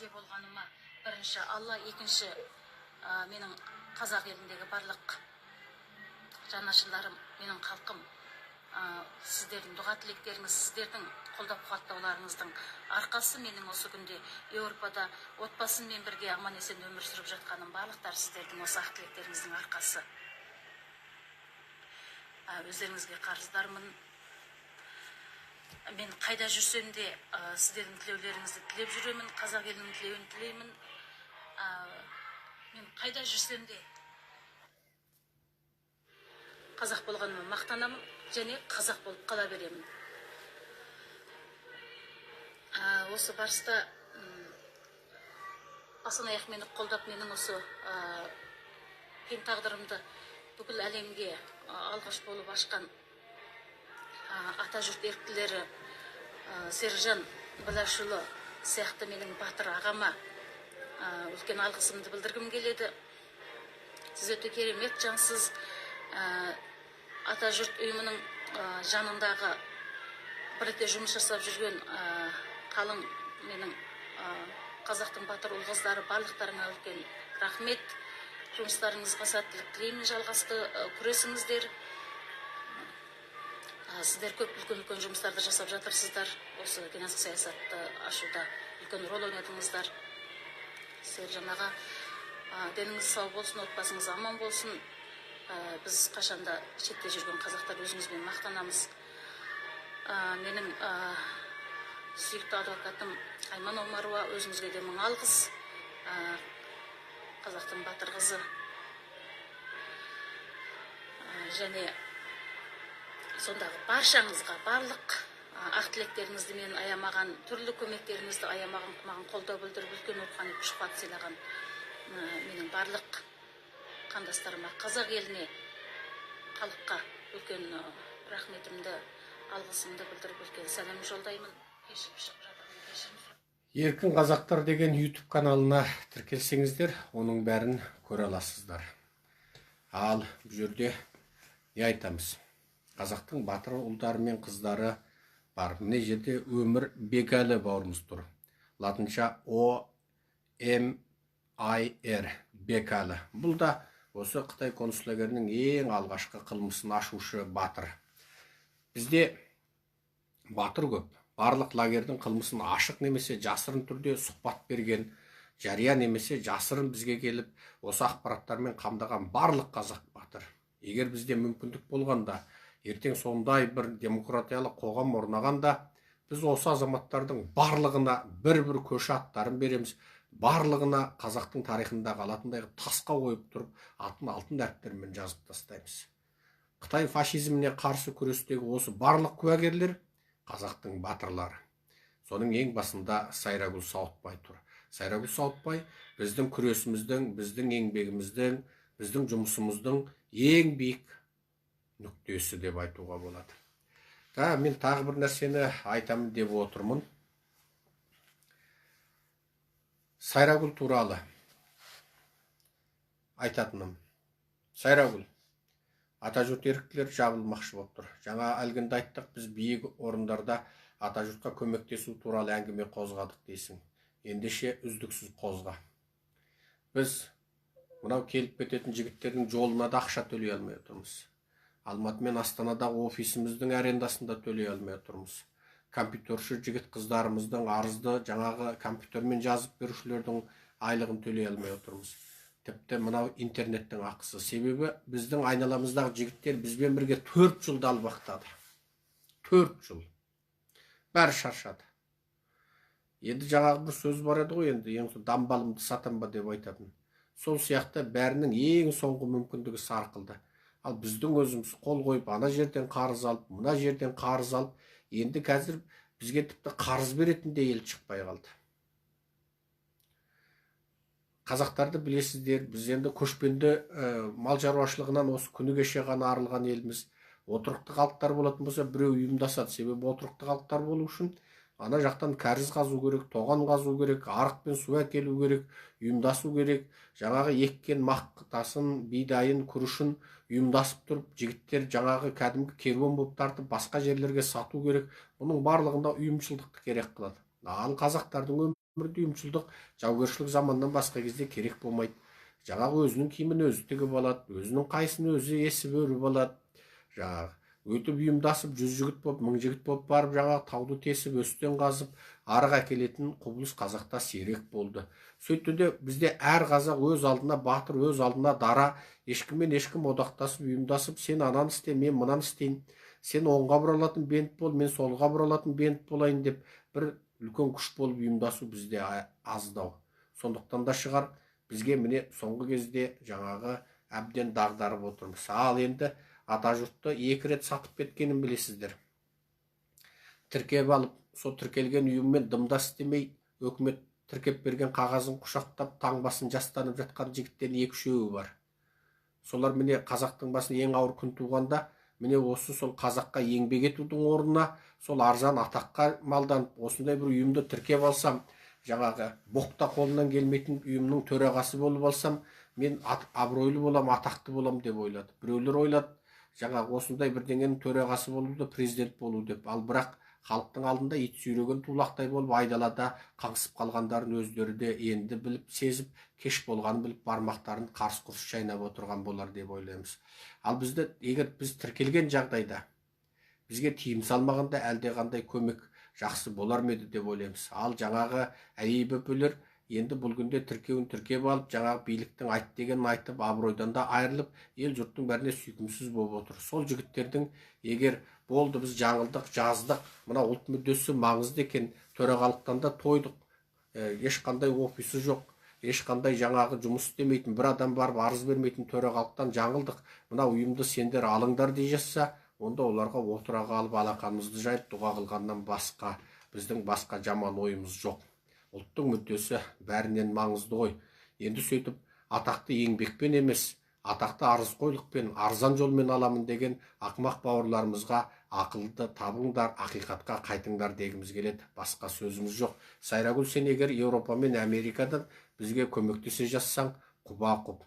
ие болғаныма бірінші Алла, екінші менің қазақ еліндегі барлық жанашырларым, менің халқым, сіздердің дұға тілектеріңіз, сіздердің қолдап қуаттауларыңыздың арқасы менің осы күнде Еуропада отбасыммен бірге аман есен өмір сүріп жатқаным, барлықтары сіздердің осы ақ тілектеріңіздің арқасы. Өздеріңізге қарыздармын. Мен қайда жүрсем де сіздердің тілеулеріңізді тілеп жүремін, қазақ елінің тілеуін тілеймін. Мен қайда жүрсем де қазақ болғаныма мақтанамын және қазақ болып қала беремін. Осы барыста басын аяқ мені қолдап, менің осы қиын тағдырымды бүкіл әлемге алғаш болып ашқан Атажұрт еріктілері, Сержан Біләшұлы сияқты менің батыр ағама үлкен алғысымды білдіргім келеді. Сіз өте керемет жансыз. Атажұрт ұйымының жанындағы бірге жұмыс жасап жүрген қалың менің қазақтың батыр ұл қыздары, барлықтарыңа үлкен рахмет. Жұмыстарыңызға сәттілік тілеймін, жалғасты күресіңіздер. Сіздер көп үлкен жұмыстарды жасап жатырсыздар. Осы геноцид саясатты ашуда үлкен рөл ойнадыңыздар. Сержан аға, деніңіз сау болсын, отбасыңыз аман болсын. Біз қашанда шетте жүрген қазақтар өзімізбен мақтанамыз. Менің сүйікті адвокатым Айман Омарова, өзіңізге де мың алғыс. Қазақтың батыр қызы. Және сондағы баршаңызға барлық ақ тілектеріңізді мен аямаған, түрлі көмектеріңізді аямаған, маған қолдау білдіріп, үлкен рухани күш қуат сыйлаған менің барлық қандастарыма, қазақ еліне, халыққа үлкен рахметімді, алғысымды білдіріп, үлкен сәлем жолдаймын. Кешігіп шығып жатырмын, кешірім сұраймын. Еркін Қазақтар деген YouTube каналына тіркелсеңіздер, оның бәрін көре аласыздар. Ал бұл жерде не айтамыз? Қазақтың батыр ұлдары мен қыздары бар. Мына жерде Өмір Бекәлі бауырымыз тұр. Латынша О М I R Бекәлі. Бұл да осы Қытай концлагерінің ең алғашқы қылмысын ашушы батыр. Бізде батыр көп. Барлық лагердің қылмысын ашық немесе жасырын түрде сұхбат берген, жария немесе жасырын бізге келіп, осы ақпараттармен қамдаған барлық қазақ батыр. Егер бізде мүмкіндік болғанда, ертең сондай бір демократиялық қоғам орнағанда, біз осы азаматтардың барлығына бір-бір көше аттарын береміз, барлығына қазақтың тарихында қалатындай қылып тасқа қойып тұрып, атын алтын әріптермен жазып тастаймыз. Қытай фашизміне қарсы күрестегі осы барлық куәгерлер қазақтың батырлары. Соның ең басында Сайрагүл Сауытбай тұр. Сайрагүл Сауытбай біздің күресіміздің, біздің еңбегіміздің, біздің жұмысымыздың ең биік нүктесі деп айтуға болады. Мен тағы бір нәрсені айтамын деп отырмын. Сайрагүл туралы айтатыным. Сайрагүл, Атажұрт еріктілер жабылмақшы болып тұр. Жаңа әлгінде айттық, біз биік орындарда Атажұртқа көмектесу туралы әңгіме қозғадық дейсің. Ендеше үздіксіз қозға. Біз мынау келіп кететін жігіттердің жолына да ақша төлей алмай отырмыз. Алматы мен Астанадағы офисіміздің арендасын да төлей алмай отырмыз. Компьютерші жігіт қыздарымыздың арызды жаңағы компьютермен жазып берушілердің айлығын төлей алмай отырмыз. Тіпті мынау интернеттің ақысы. Себебі біздің айналамыздағы жігіттер бізбен бірге 4 жыл далбақтады. 4 жыл. Бәрі шаршады. Енді жаңағы бір сөз бар еді ғой, енді ең дамбалымды сатам ба деп айтатын. Сол сияқты бәрінің ең соңғы мүмкіндігі сарқылды. Ал біздің өзіміз қол қойып, ана жерден қарыз алып, мына жерден қарыз алып, енді қазір бізге тіпті қарыз беретін де ел шықпай қалды. Қазақтарды білесіздер, біз енді көшпенді мал шаруашылығынан осы күні кеше ғана арылған елміз. Отырықты халықтар болатын болса, біреу ұйымдасады. Себебі отырықты халықтар болу үшін ана жақтан кәріз қазу керек, тоған қазу керек, арықпен су әкелу керек, ұйымдасу керек. Жаңағы еккен мақтасын, бидайын, күрішін ұйымдасып тұрып, жігіттер жаңағы кәдімгі керуен болып тартып, басқа жерлерге сату керек. Бұның барлығында ұйымшылдықты керек қылады. Ал қазақтардың өмірінде ұйымшылдық жаугершілік заманнан басқа кезде керек болмайды. Жаңағы өзінің киімін өзі тігіп алады, өзінің қайсын өзі есіп өріп алады. Жаңағы өтіп ұйымдасып 100 жігіт болып, 1000 жігіт болып барып, жаңағы тауды тесіп, өстен қазып, арық әкелетін құбылыс қазақта сирек болды. Сөйтті де бізде әр қазақ өз алдына батыр, өз алдына дара, ешкіммен ешкім одақтасып, ұйымдасып, сен ананы істе, мен мынаны істейін, сен оңға бұралатын бент бол, мен солға бұралатын бент болайын деп бір үлкен күш болып ұйымдасу бізде аздау. Сондықтан да шығар, бізге міне соңғы кезде жаңағы әбден дағдарып отырмыз. Ал енді Атажұртты 2 рет сатып кеткенін білесіздер. Тіркеп алып, сол тіркелген ұйыммен дымдас істемей, өкімет тіркеп берген қағазын құшақтап, таңбасын жастанып жатқан жігіттердің 2-3-еуі бар. Солар міне қазақтың басына ең ауыр күн туғанда, міне осы сол қазаққа еңбек етудің орнына, сол арзан атаққа малданып, осындай бір ұйымды тіркеп алсам, жаңағы боқта қолынан келмейтін ұйымның төрағасы болып алсам, мен абыройлы болам, атақты болам деп ойлады. Біреулер ойлады, жаңағы осындай бірдеңенің төрағасы болуды, президент болу деп. Ал бірақ халықтың алдында ит сүйреген тулақтай болып айдалада қаңсып қалғандарын өздері де енді біліп, сезіп, кеш болғанын біліп, бармақтарын қарс-құрс шайнап отырған болар деп ойлаймыз. Ал бізді, егер біз тіркелген жағдайда бізге тыйым салмағанда әлде қандай көмек жақсы болар ма еді деп ойлаймыз. Ал жаңағы әйел бөпелер енді бұл күнде тіркеуін тіркеп алып, жаңағы биліктің айт дегенін айтып, абыройдан да айырылып, ел жұрттың бәріне сүйкімсіз болып отыр. Сол жігіттердің егер болды біз жаңылдық, жаздық, мына ұлт мүддесі маңызды екен, төрағалықтан да тойдық, ешқандай офисі жоқ, ешқандай жаңағы жұмыс істемейтін, бір адам барып арыз бермейтін төрағалықтан жаңылдық, мына ұйымды сендер алыңдар дей жатса, онда оларға отыра қалып алақанымызды жайып дұға қылғаннан басқа біздің басқа жаман ойымыз жоқ. Ұлттың мүддесі бәрінен маңызды ғой. Енді сөйтіп атақты еңбекпен емес, атақты арызқойлықпен, арзан жолмен аламын деген ақымақ бауырларымызға ақылды табыңдар, ақиқатқа қайтыңдар дегіміз келеді. Басқа сөзіміз жоқ. Сайрагүл, сен егер Еуропа мен Америкадан бізге көмектесе жазсаң, құба-құп.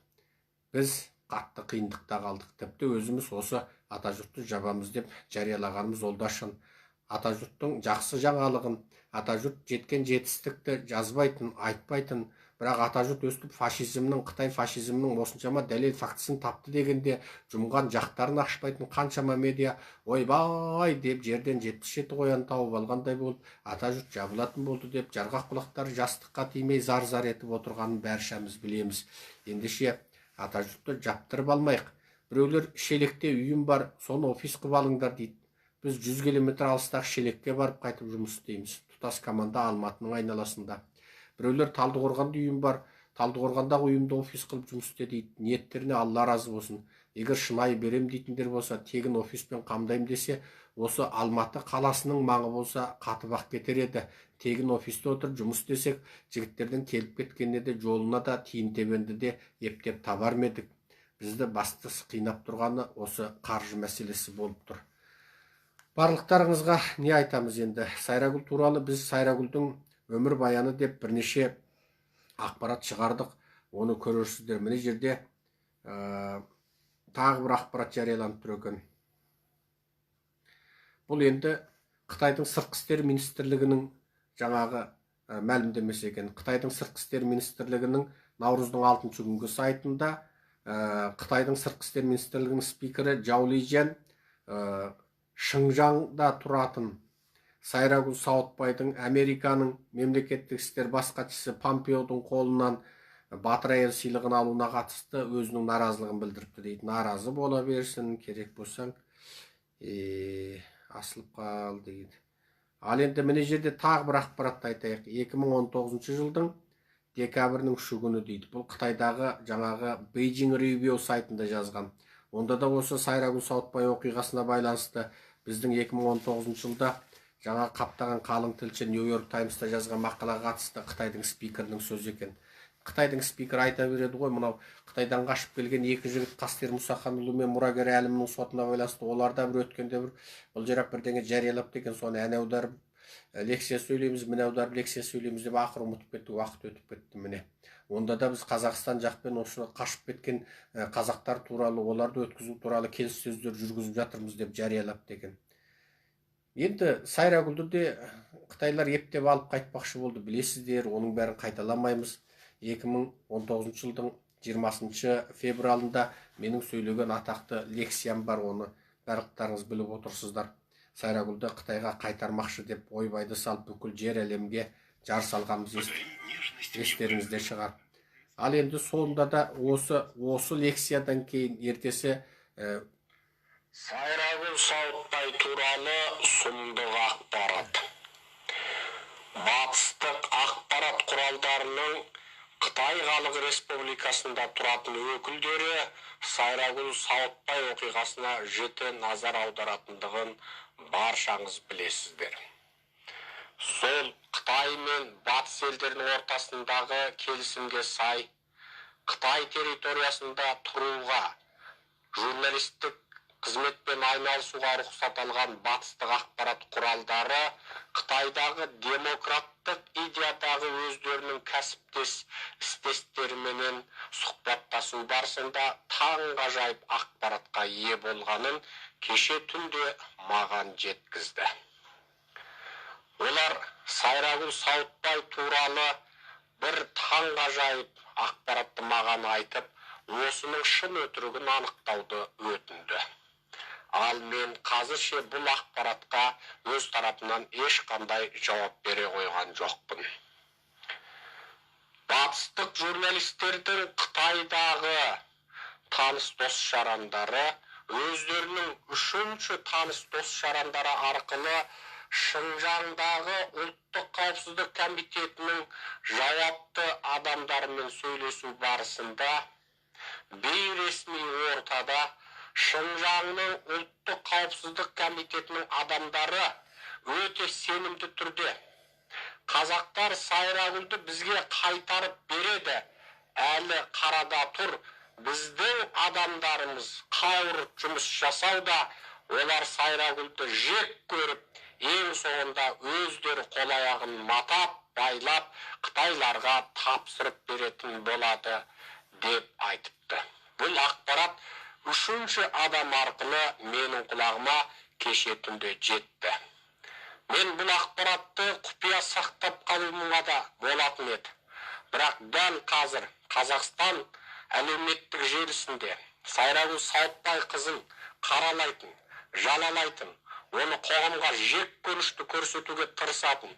Біз қатты қиындықта қалдық. Тіпті өзіміз осы Атажұртты жабамыз деп жариялағанымыз ол да шын. Атажұрттың жақсы жаңалығын, Атажұрт жеткен жетістікті жазбайтын, айтпайтын, бірақ Атажұрт өстіп фашизмнің, Қытай фашизмнің осыншама дәлел фактісін тапты дегенде жұмған жақтарын ашпайтын қаншама медиа ойбай деп жерден 77 қоян тауып алғандай болып, Атажұрт жабылатын болды деп жарғақ құлақтары жастыққа тимей зар-зар етіп отырғанын бәршамыз білеміз. Ендеше Атажұртты жаптырып алмайық. Біреулер Шелекте үйім бар, соны офис қылып алыңдар дейді. Біз 100 километр алыстағы Шелекке барып қайтып жұмыс істейміз. Тұтас команда Алматының айналасында. Біреулер Талдықорғанда үйім бар, Талдықорғандағы үйімді офис қылып жұмыс істе дейді. Ниеттеріне Алла разы болсын. Егер шынайы берем дейтіндер болса, тегін офиспен қамдаймын десе, осы Алматы қаласының маңы болса, қатып-ақ кетер еді. Тегін офисте отырып жұмыс істесек, жігіттердің келіп кеткеніне де, жолына да, тиын тебенді де ептеп табар ма едік. Бізді бастысы қинап тұрғаны осы қаржы мәселесі болып тұр. Барлықтарыңызға не айтамыз енді? Сайрагүл туралы біз Сайрагүлдің өмір баяны деп бірнеше ақпарат шығардық. Оны көрерсіздер. Міне жерде тағы бір ақпарат жарияланып тұр екен. Бұл енді Қытайдың сыртқы істер министрлігінің жаңағы мәлімдемесі екен. Қытайдың сыртқы істер министрлігінің Наурыздың 6 күнгі сайтында Қытайдың сыртқы істер министрлігінің спикері Жао Лижэн Шыңжаңда тұратын Сайрагүл Сауытбайдың Американың мемлекеттік істер бас хатшысы Помпеодың қолынан батыр әйел сыйлығын алуына қатысты өзінің наразылығын білдіріпті дейді. Наразы бола берсін, керек болсаң асылып қал дейді. Ал енді міне жерде тағы бір ақпаратты айтайық. 2019 жылдың декабрінің 3 күні дейді. Бұл Қытайдағы жаңағы Beijing Review сайтында жазған. Онда да осы Сайрагүл Сауытбай оқиғасына байланысты біздің 2019 жылда жаңа қаптаған қалың тілші New York Times'та жазған мақалаға қатысты Қытайдың спикерінің сөзі екен. Қытайдың спикері айта береді ғой, мынау Қытайдан қашып келген екі жігіт Қастер Мұсаханұлы мен Мұрагер Әлімнің сотына байланысты олар да бір өткенде бір былжырап бірдеңе жариялапты екен, соны әне аударып лекция сөйлейміз, міне аударып лекция сөйлейміз деп ақыры ұмытып кетті, уақыт өтіп кетті міне. Онда да біз Қазақстан жақпен осы қашып кеткен қазақтар туралы, оларды өткізу туралы келіссөздер жүргізіп жатырмыз деп жариялапты екен. Енді Сайрагүлді де қытайлар ептеп алып қайтпақшы болды, білесіздер, оның бәрін қайталамаймыз. 2019 жылдың 20 февралында менің сөйлеген атақты лекциям бар, оны барлықтарыңыз біліп отырсыздар. Сайрагүлді Қытайға қайтармақшы деп ойбайды салып бүкіл жер әлемге жар салғанымыз естеріңізде шығар. Ал енді сонда да осы лекциядан кейін ертесі Сайрагүл Сауытбай туралы сұмдық ақпарат. Батыстық ақпарат құралдарының Қытай Халық Республикасында тұратын өкілдері Сайрагүл Сауытбай оқиғасына жіті назар аударатындығын баршаңыз білесіздер. Сол Қытай мен Батыс елдерінің ортасындағы келісімге сай Қытай территориясында тұруға, журналистік қызметпен айналысуға рұқсат алған батыстық ақпарат құралдары Қытайдағы демократтық идеядағы өздерінің кәсіптес істестеріменен сұхбаттасу барысында таңғажайып ақпаратқа ие болғанын кеше түнде маған жеткізді. Олар Сайрагүл Сауытбай туралы бір таңғажайып ақпаратты маған айтып, осының шын өтірігін анықтауды өтінді. Ал мен қазірше бұл ақпаратқа өз тарапынан ешқандай жауап бере қойған жоқпын. Батыстық журналистердің Қытайдағы таныс дос жарандары өздерінің үшінші таныс дос жарандары арқылы Шыңжаңдағы ұлттық қауіпсіздік комитетінің жауапты адамдарымен сөйлесу барысында бейресми ортада Шыңжаңның ұлттық қауіпсіздік комитетінің адамдары өте сенімді түрде қазақтар Сайрагүлді бізге қайтарып береді, әлі қарада тұр, біздің адамдарымыз қауырт жұмыс жасауда, олар Сайрагүлді жек көріп, ең соңында өздері қол аяғын матап, байлап, қытайларға тапсырып беретін болады деп айтыпты. Бұл ақпарат үшінші адам арқылы менің құлағыма кеше түнде жетті. Мен бұл ақпаратты құпия сақтап қалуыма да болатын еді. Бірақ дәл қазір Қазақстан әлеуметтік желісінде Сайрагүл Сауытбай қызын қаралайтын, жалалайтын, оны қоғамға жек көрінішті көрсетуге тырысатын,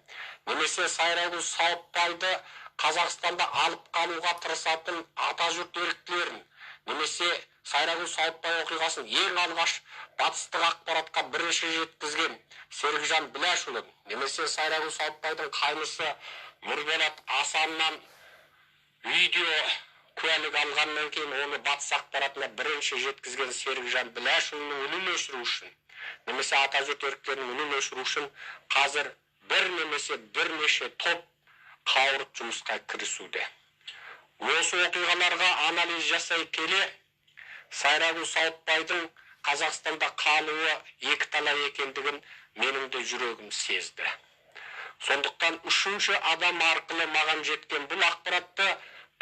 немесе Сайрагүл Сауытбайды Қазақстанда алып қалуға тырысатын атажұрт еріктілерін, немесе Сайрагүл Сауытбай оқиғасын ең алғаш батыстық ақпаратқа бірінші жеткізген Серікжан Біләшұлы, немесе Сайрагүл Сауытбайдың қайнысы Нұрболат Асаннан видео куәлік алғаннан кейін оны батыс ақпаратына бірінші жеткізген Серікжан Біләшұлының үнін өшіру үшін, немесе атажұрт еріктілерінің үнін өшіру үшін қазір бір немесе бірнеше топ қауырт жұмысқа кірісуде. Осы оқиғаларға анализ жасай келе, Сайрагүл Сауытбайдың Қазақстанда қалуы екі талай екендігін менің де жүрегім сезді. Сондықтан үшінші адам арқылы маған жеткен бұл ақпаратты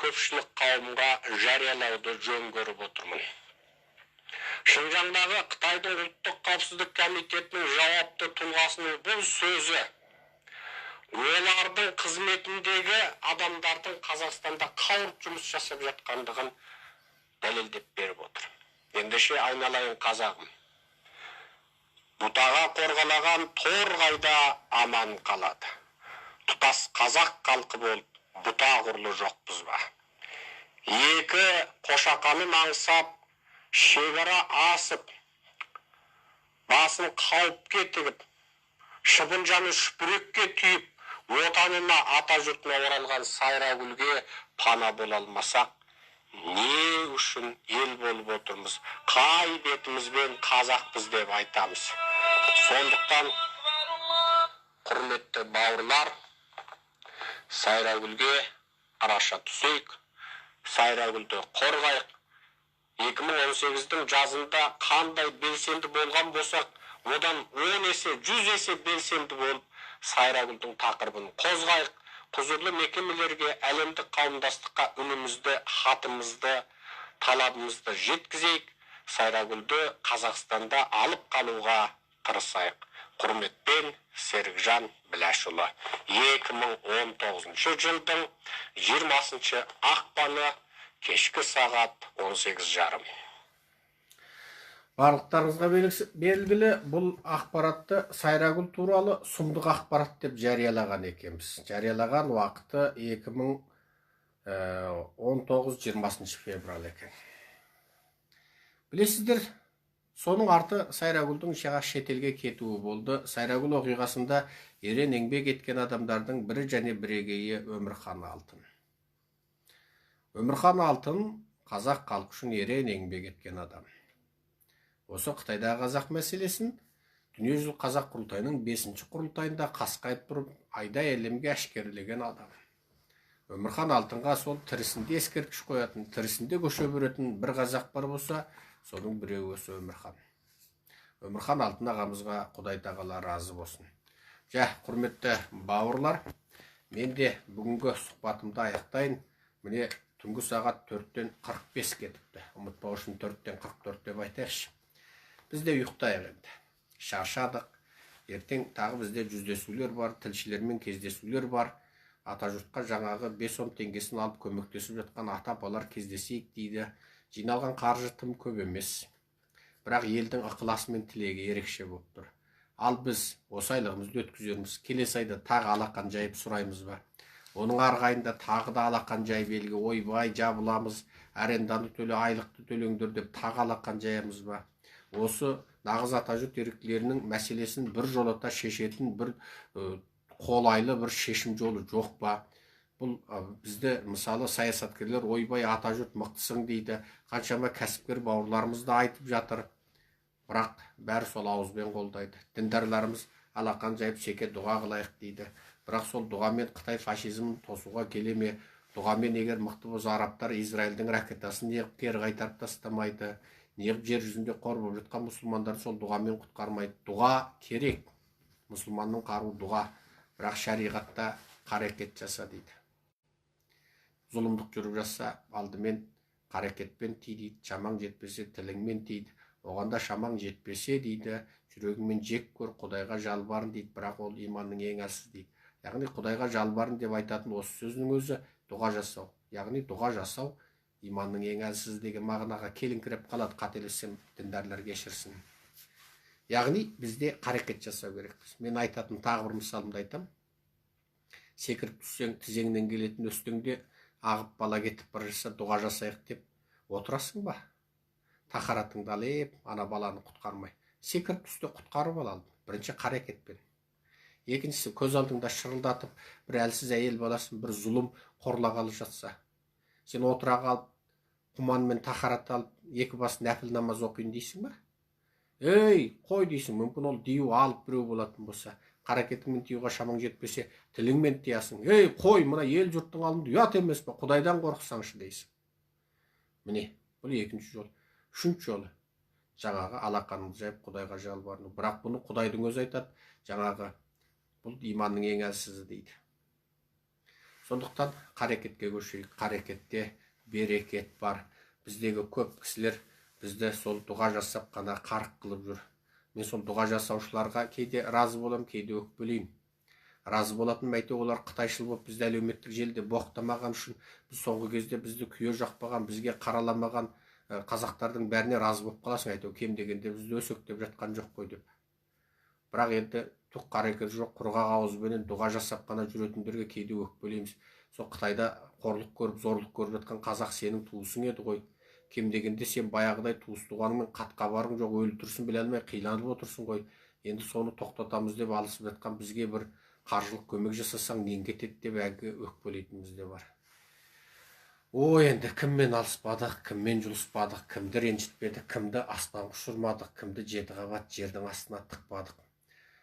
көпшілік қауымға жариялауды жөн көріп отырмын. Шыңжаңдағы Қытайдың ұлттық қауіпсіздік комитетінің жауапты тұлғасының бұл сөзі Олардың қызметіндегі адамдардың Қазақстанда қауырт жұмыс жасап жатқандығын дәлелдеп беріп отыр. Ендеше, айналайын қазағым, бұтаға қорғалаған торғайда аман қалады. Тұтас қазақ халқы болып бұта құрлы жоқпыз ба? Екі қошақанын аңсап, шекара асып, басын қауіпке тігіп, шыбын жанын шүберекке түйіп, отанына, ата жұртына оралған Сайрагүлге пана бола алмасақ, не үшін ел болып отырмыз? Қай бетімізбен қазақпыз деп айтамыз? Сондықтан, құрметті бауырлар, Сайрагүлге араша түсейік, Сайрагүлді қорғайық. 2018-дің жазында қандай белсенді болған болсақ, одан 10 есе, 100 есе белсенді болып, Сайрагүлдің тақырыбын қозғайық. Құзырлы мекемелерге, әлемдік қауымдастыққа үнімізді, хатымызды, талабымызды жеткізейік. Сайрагүлді Қазақстанда алып қалуға тырысайық. Құрметпен, Серікжан Біләшұлы. 2019 жылдың 20 ақпаны, кешкі сағат 18:30. Барлықтарыңызға белгілі, бұл ақпаратты Сайрагүл туралы сұмдық ақпарат деп жариялаған екенбіз. Жариялаған уақыты 2019 20 февраль екен. Білесіздер, соның арты Сайрагүлдің шетелге кетуі болды. Сайрагүл оқиғасында ерен еңбек еткен адамдардың бірі және бірегейі Өмірхан Алтын. Өмірхан Алтын қазақ халқы үшін ерен еңбек еткен адам. Осы Қытайдағы қазақ мәселесін Дүниежүзілік қазақ құрылтайының 5-ші құрылтайында қасқайып тұрып, айдай әлемге әшкерелеген адам. Өмірхан Алтынға сол тірісінде ескерткіш қоятын, тірісінде көше беретін бір қазақ бар болса, соның біреуі осы Өмірхан. Өмірхан Алтын ағамызға Құдай тағала разы болсын. Жә, құрметті бауырлар, мен де бүгінгі сұхбатымды аяқтайын. Міне, түнгі сағат 4:45 кетіпті. Ұмытпау үшін 4:44 деп айтайықшы. Біз де ұйықтайық енді. Шаршадық. Ертең тағы бізде жүздесулер бар, тілшілермен кездесулер бар. Атажұртқа жаңағы 5-10 теңгесін алып көмектесіп жатқан ата-апалар кездесейік дейді. Жиналған қаржы тым көп емес. Бірақ елдің ықыласы мен тілегі ерекше болып тұр. Ал біз осы айлығымызды өткізерміз. Келесі айда тағы алақан жайып сұраймыз ба? Оның арғы айында тағы да алақан жайып елге ойбай жабыламыз, аренданы төле, айлықты төлеңдер деп тағы алақан жаямыз ба? Осы нағыз атажұрт еріктілерінің мәселесін бір жолата шешетін бір қолайлы бір шешім жолы жоқ па? Бұл бізді мысалы саясаткерлер ойбай атажұрт мықтысың дейді, қаншама кәсіпкер бауырларымыз да айтып жатыр. Бірақ бәрі сол ауызбен қолдайды. Діндарларымыз алақан жайып секе дұға қылайық дейді. Бірақ сол дұғамен Қытай фашизмін тосуға келе ме? Дұғамен егер мықты болса, арабтар Израильдің ракетасын неғып кері қайтарып тастамайды? Неғып жер жүзінде қор болып жатқан мұсылмандар сол дұғамен құтқармайды? Дұға керек. Мұсылманның қаруы дұға. Бірақ шариғатта қарекет жаса дейді. Зұлымдық жүріп жатса, алдымен қарекетпен тий дейді. Шамаң жетпесе тіліңмен тиді. Оған да шамаң жетпесе дейді, жүрегіңмен жек көр, Құдайға жалбарын дейді. Бірақ ол иманның ең әлсіз дейді. Яғни Құдайға жалбарын деп айтатын осы сөзінің өзі дұға жасау. Яғни дұға жасау иманның ең әлсіз деген мағынаға келіңкіреп қалады. Қателессем діндарлар кешірсін. Яғни бізде қарекет жасау керекпіз. Мен айтатын тағы бір мысалымды айтам. Секіріп түссең тізеңнен келетін өстіңде ағып бала кетіп бара жатса дұға жасайық деп отырасың ба? Тахаратыңды алып, ана баланы құтқармай. Секіріп түсті, құтқарып ал алдын. Бірінші қарекетпен. Екіншісі, көз алдыңда шырылдатып, бір әлсіз әйел баласын бір зұлым қорлағалы жатса, сен отыра қалып, құманмен тахарат алып, екі бас нәпіл намаз оқиын дейсің ба? Ей, қой дейсің, мүмкін ол дию алып біреу болатын болса, қарекетіңмен тиюға шамаң жетпесе, тіліңмен тиясың. Ей, қой, мына ел жұрттың алдында ұят емес пе? Құдайдан қорықсаңшы дейсің. Міне, бұл екінші жол. Үшінші жолы, жаңағы алақаныңды жайып Құдайға жалбарыну. Бірақ бұны Құдайдың өзі айтады, жаңағы бұл иманның ең әлсізі дейді. Сондықтан қарекетке көшейік. Қарекетте берекет бар. Біздегі көп кісілер бізді сол дұға жасап қана қарық қылып жүр. Мен сол дұға жасаушыларға кейде разы боламын, кейде өкпелеймін. Разы болатыным, әйтеуір олар қытайшыл болып бізді әлеуметтік желіде боқтамаған үшін, біз соңғы кезде бізді күйе жақпаған, бізге қараламаған қазақтардың бәріне разы болып қаласың, әйтеуір кем дегенде бізді өсектеп жатқан жоқ қой деп. Бірақ енді түк қарекеті жоқ, құрғақ ауызбенен дұға жасап қана жүретіндерге кейде өкпелейміз. Сол Қытайда қорлық көріп, зорлық көріп жатқан қазақ сенің туысың еді ғой. Кем дегенде сен баяғыдай туыс туғаныңмен қат-қабарың жоқ, өлі тұрсын біле алмай қиланып отырсың ғой. Енді соны тоқтатамыз деп алысып жатқан бізге бір қаржылық көмек жасасаң нең кетеді деп әлгі өкпелейтініміз де бар. Ой, енді кіммен алыспадық, кіммен жұлыспадық, кімді ренжітпедік, кімді аспанға ұшырмадық, кімді жеті қабат жердің астына тықпадық.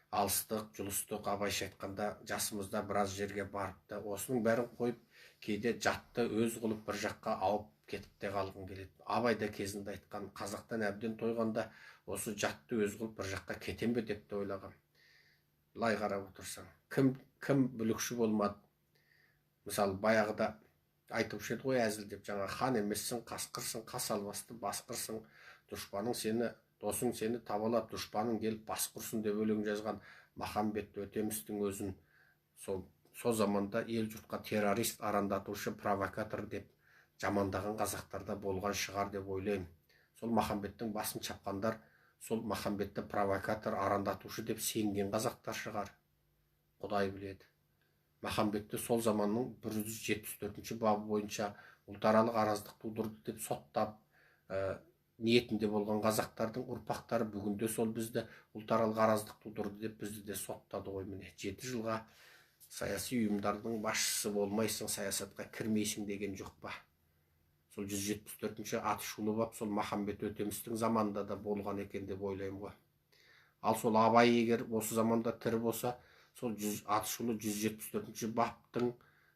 Алыстық, жұлыстық, абайша айтқанда жасымызда біраз жерге барыпты. Осының бәрін қойып, кейде жатты өз қылып бір жаққа ауып кетіп те қалғым келеді. Абай да кезінде айтқан, қазақтан әбден тойғанда осы жатты өз қылып бір жаққа кетем бе деп те ойлаған. Былай қарап отырсаң, кім бүлікші болмады? Мысалы, баяғыда айтушы еді ғой әзілдеп, жаңа хан емессің, қасқырсың, қас албасты басқырсың, дұшпаның сені, досың сені табалап, дұшпаның келіп бас құрсын деп өлең жазған Махамбет Өтемістің өзін сол заманда ел жұртқа террорист, арандатушы, провокатор деп жамандаған қазақтарда болған шығар деп ойлаймын. Сол Махамбеттің басын шапқандар, сол Махамбетті провокатор, арандатушы деп сенген қазақтар шығар. Құдай біледі. Махамбетті сол заманның 174 бабы бойынша ұлтаралық араздық тудырды деп соттап, ниетінде болған қазақтардың ұрпақтары бүгінде сол бізді ұлтаралық араздық тудырды деп бізді де соттады ғой. Міне, 7 жылға саяси ұйымдардың басшысы болмайсың, саясатқа кірмейсің деген жоқ па? Сол 174 атышулы бап сол Махамбет Өтемістің заманында да болған екен деп ойлаймын ғой. Ал сол Абай егер осы заманда тірі болса, сол атышулы 174 баптың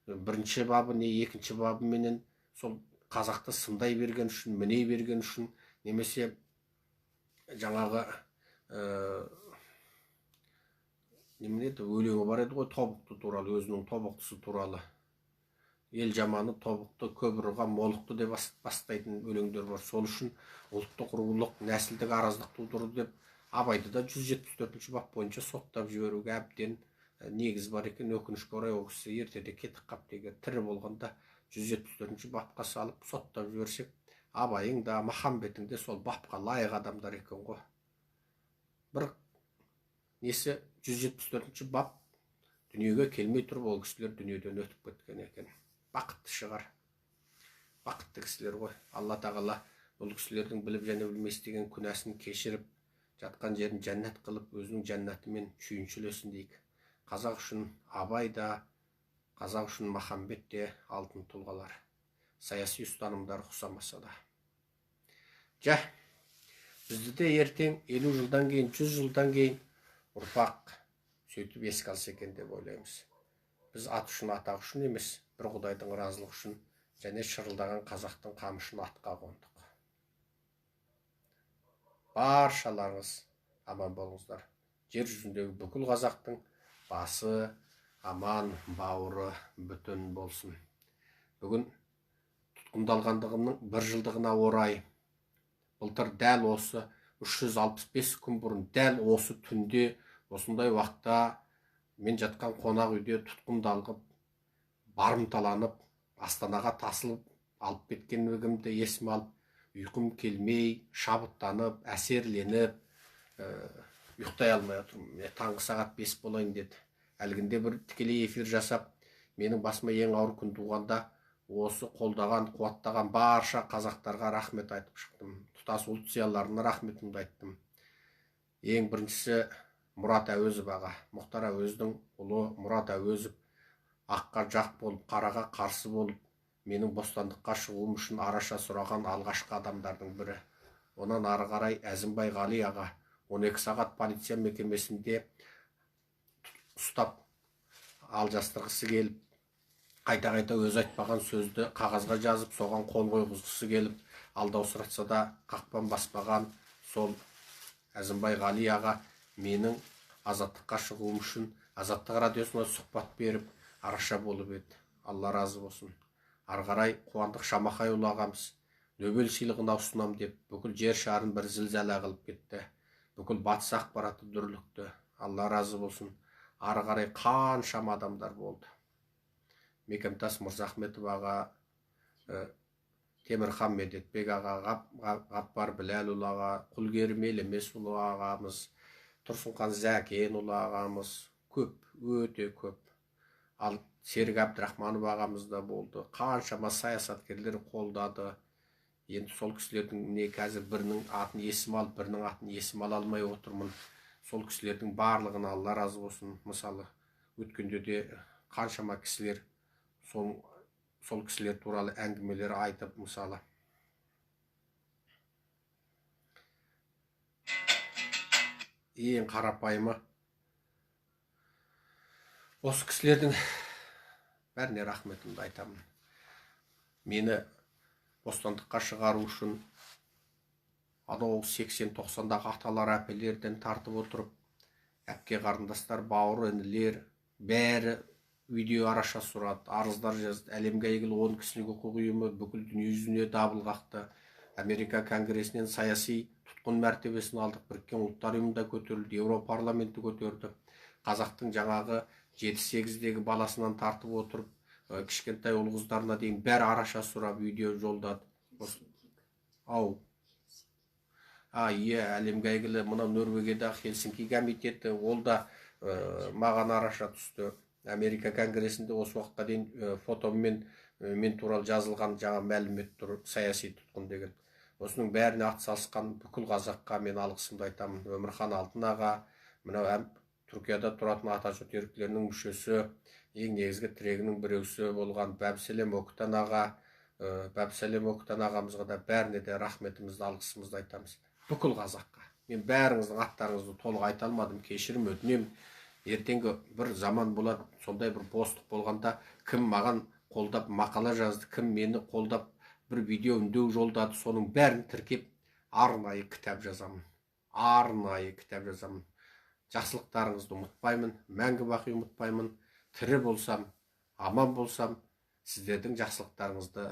бірінші бабы не екінші бабы менен сол қазақты сындай берген үшін, міней берген үшін, немесе жаңағы немене еді, өлеңі бар еді ғой тобықты туралы, өзінің тобықтысы туралы. Ел жаманы тобықты, көп ұрға молықты деп бастайтын өлеңдер бар. Сол үшін ұлттық, рулық, нәсілдік араздық тудырды деп Абайды да 174 бап бойынша соттап жіберуге әбден негіз бар екен. Өкінішке орай ол кісі ертеде кетіп қапты. Егер тірі болғанда 174 бапқа салып соттап жіберсек, Абайың да Махамбетің де сол бапқа лайық адамдар екен ғой. Бір несі 174 бап дүниеге келмей тұрып ол кісілер дүниеден өтіп кеткен екен. Бақытты шығар. Бақытты кісілер ғой. Алла тағала бұл кісілердің біліп және білмей істеген күнәсін кешіріп, жатқан жерін жәннат қылып, өзінің жәннатымен шүйіншілесін дейік. Қазақ үшін Абай да, қазақ үшін Махамбет те алтын тұлғалар. Саяси ұстанымдар ұқсамаса да. Жа, бізді де ертең 50 жылдан кейін, 100 жылдан кейін ұрпақ сөйтіп еске алса екен деп ойлаймыз. Біз ат үшін, атақ үшін емес, бір Құдайдың разылығы үшін және шырылдаған қазақтың қамышын атқа қондық. Баршаларыңыз аман болыңыздар. Жер жүзіндегі бүкіл қазақтың басы аман, бауыры бүтін болсын. Бүгін тұтқындалғандығымның бір жылдығына орай, былтыр дәл осы 365 күн бұрын, дәл осы түнде, осындай уақытта мен жатқан қонақ үйде тұтқындалып, барымталанып, Астанаға тасылып алып кеткендігімді есіме алып, ұйқым келмей, шабыттанып, әсерленіп, ұйықтай алмай отырмын. Таңғы сағат 5 болайын деді. Әлгінде бір тікелей эфир жасап, менің басыма ең ауыр күн туғанда осы қолдаған, қуаттаған барша қазақтарға рахмет айтып шықтым. Тұтас ұлт зиялыларына рахметімді айттым. Ең біріншісі Мұрат Әуезов аға. Мұхтар Әуезовтің ұлы Мұрат Әуезов аққа жақ болып, қараға қарсы болып, менің бостандыққа шығуым үшін араша сұраған алғашқы адамдардың бірі. Онан ары қарай Әзімбай Ғали аға 12 сағат полиция мекемесінде ұстап алжастырғысы келіп, қайта-қайта өзі айтпаған сөзді қағазға жазып, соған қол қойғызғысы келіп, алдаусыратса да қақпан баспаған сол Әзімбай Ғали аға менің азаттыққа шығуым үшін Азаттық радиосына сұхбат беріп, араша болып еді. Алла разы болсын. Ары қарай Қуандық Шамахайұлы ағамыз Нобель сыйлығына ұсынам деп бүкіл жер шарын бір зілзала қылып кетті. Бүкіл батыс ақпараты дүрлікті. Алла разы болсын. Ары қарай қаншама адамдар болды. Мекемтас Мырзахметов аға, Темірхан Медетбек аға, Ғаппар Біләлұлы аға, Құлкерім Елемесұлы ағамыз, Тұрсынхан Зәкенұлы ағамыз, көп, өте көп. Ал Серік Әбдірахманов ағамыз да болды. Қаншама саясаткерлер қолдады. Енді сол кісілердің не қазір бірінің атын есіме алып, бірінің атын есіме ала алмай отырмын. Сол кісілердің барлығына Алла разы болсын. Мысалы, өткенде де қаншама кісілер сол кісілер туралы әңгімелер айтып, мысалы. Ең қарапайымы осы кісілердің бәріне рахметімді айтамын. Мені бостандыққа шығару үшін анау 80-90-дағы аталар әпелерден тартып отырып, әпке қарындастар, бауыр інілер бәрі видео араша сұрады, арыздар жазды. Әлемге әйгілі 10 кісілік құқық ұйымы бүкіл дүниежүзіне дабыл қақты. Америка конгресінен саяси тұтқын мәртебесін алдық, Біріккен Ұлттар Ұйымында көтерілді, Еуропарламенті көтерді. Қазақтың жаңағы 7-8-дегі баласынан тартып отырып, кішкентай ұл қыздарына дейін бәрі араша сұрап видео жолдады. Ау. Иә, әлемге әйгілі мынау Норвегиядағы Хельсинки комитеті, ол да маған араша түсті. Америка конгресінде осы уақытқа дейін фотоммен мен туралы жазылған жаңа мәлімет тұр, саяси тұтқын деген. Осының бәріне атсалысқан бүкіл қазаққа мен алғысымды айтамын. Өмірхан Алтын аға, мынау Түркияда тұратын Атажұрт еріктілерінің мүшесі, ең негізгі тірегінің біреусі болған Бәбіселем Октан аға, Бәбіселем Октан ағамызға да бәріне де рахметімізді, алғысымызды айтамыз. Бүкіл қазаққа. Мен бәріңіздің аттарыңызды толық айта алмадым, кешірім өтінемін. Ертеңгі бір заман болады, сондай бір бостық болғанда кім маған қолдап мақала жазды, кім мені қолдап бір видео үндеу жолдады, соның бәрін тіркеп арнайы кітап жазамын. Арнайы кітап жазамын. Жақсылықтарыңызды ұмытпаймын, мәңгі бақи ұмытпаймын. Тірі болсам, аман болсам, сіздердің жақсылықтарыңызды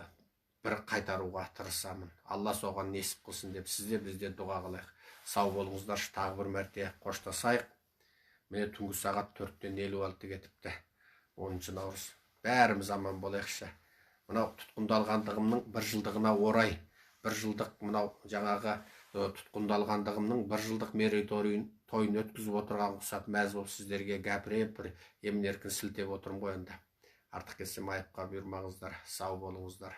бір қайтаруға тырысамын. Алла соған несіп қылсын деп сіздер бізден дұға қылайық. Сау болыңыздаршы, тағы бір мәрте қоштасайық. Міне түнгі сағат 4:56 кетіпті. 10 наурыз. Бәріміз аман болайықшы. Мынау тұтқындалғандығымның бір жылдығына орай, бір жылдық мынау жаңағы тұтқындалғандығымның бір жылдық мерейтойын тойын өткізіп отырған ұқсап мәз болып сіздерге гәпіреп бір емін еркін сілтеп отырмын ғой енді. Артық кетсем айыпқа бұйырмаңыздар. Сау болыңыздар.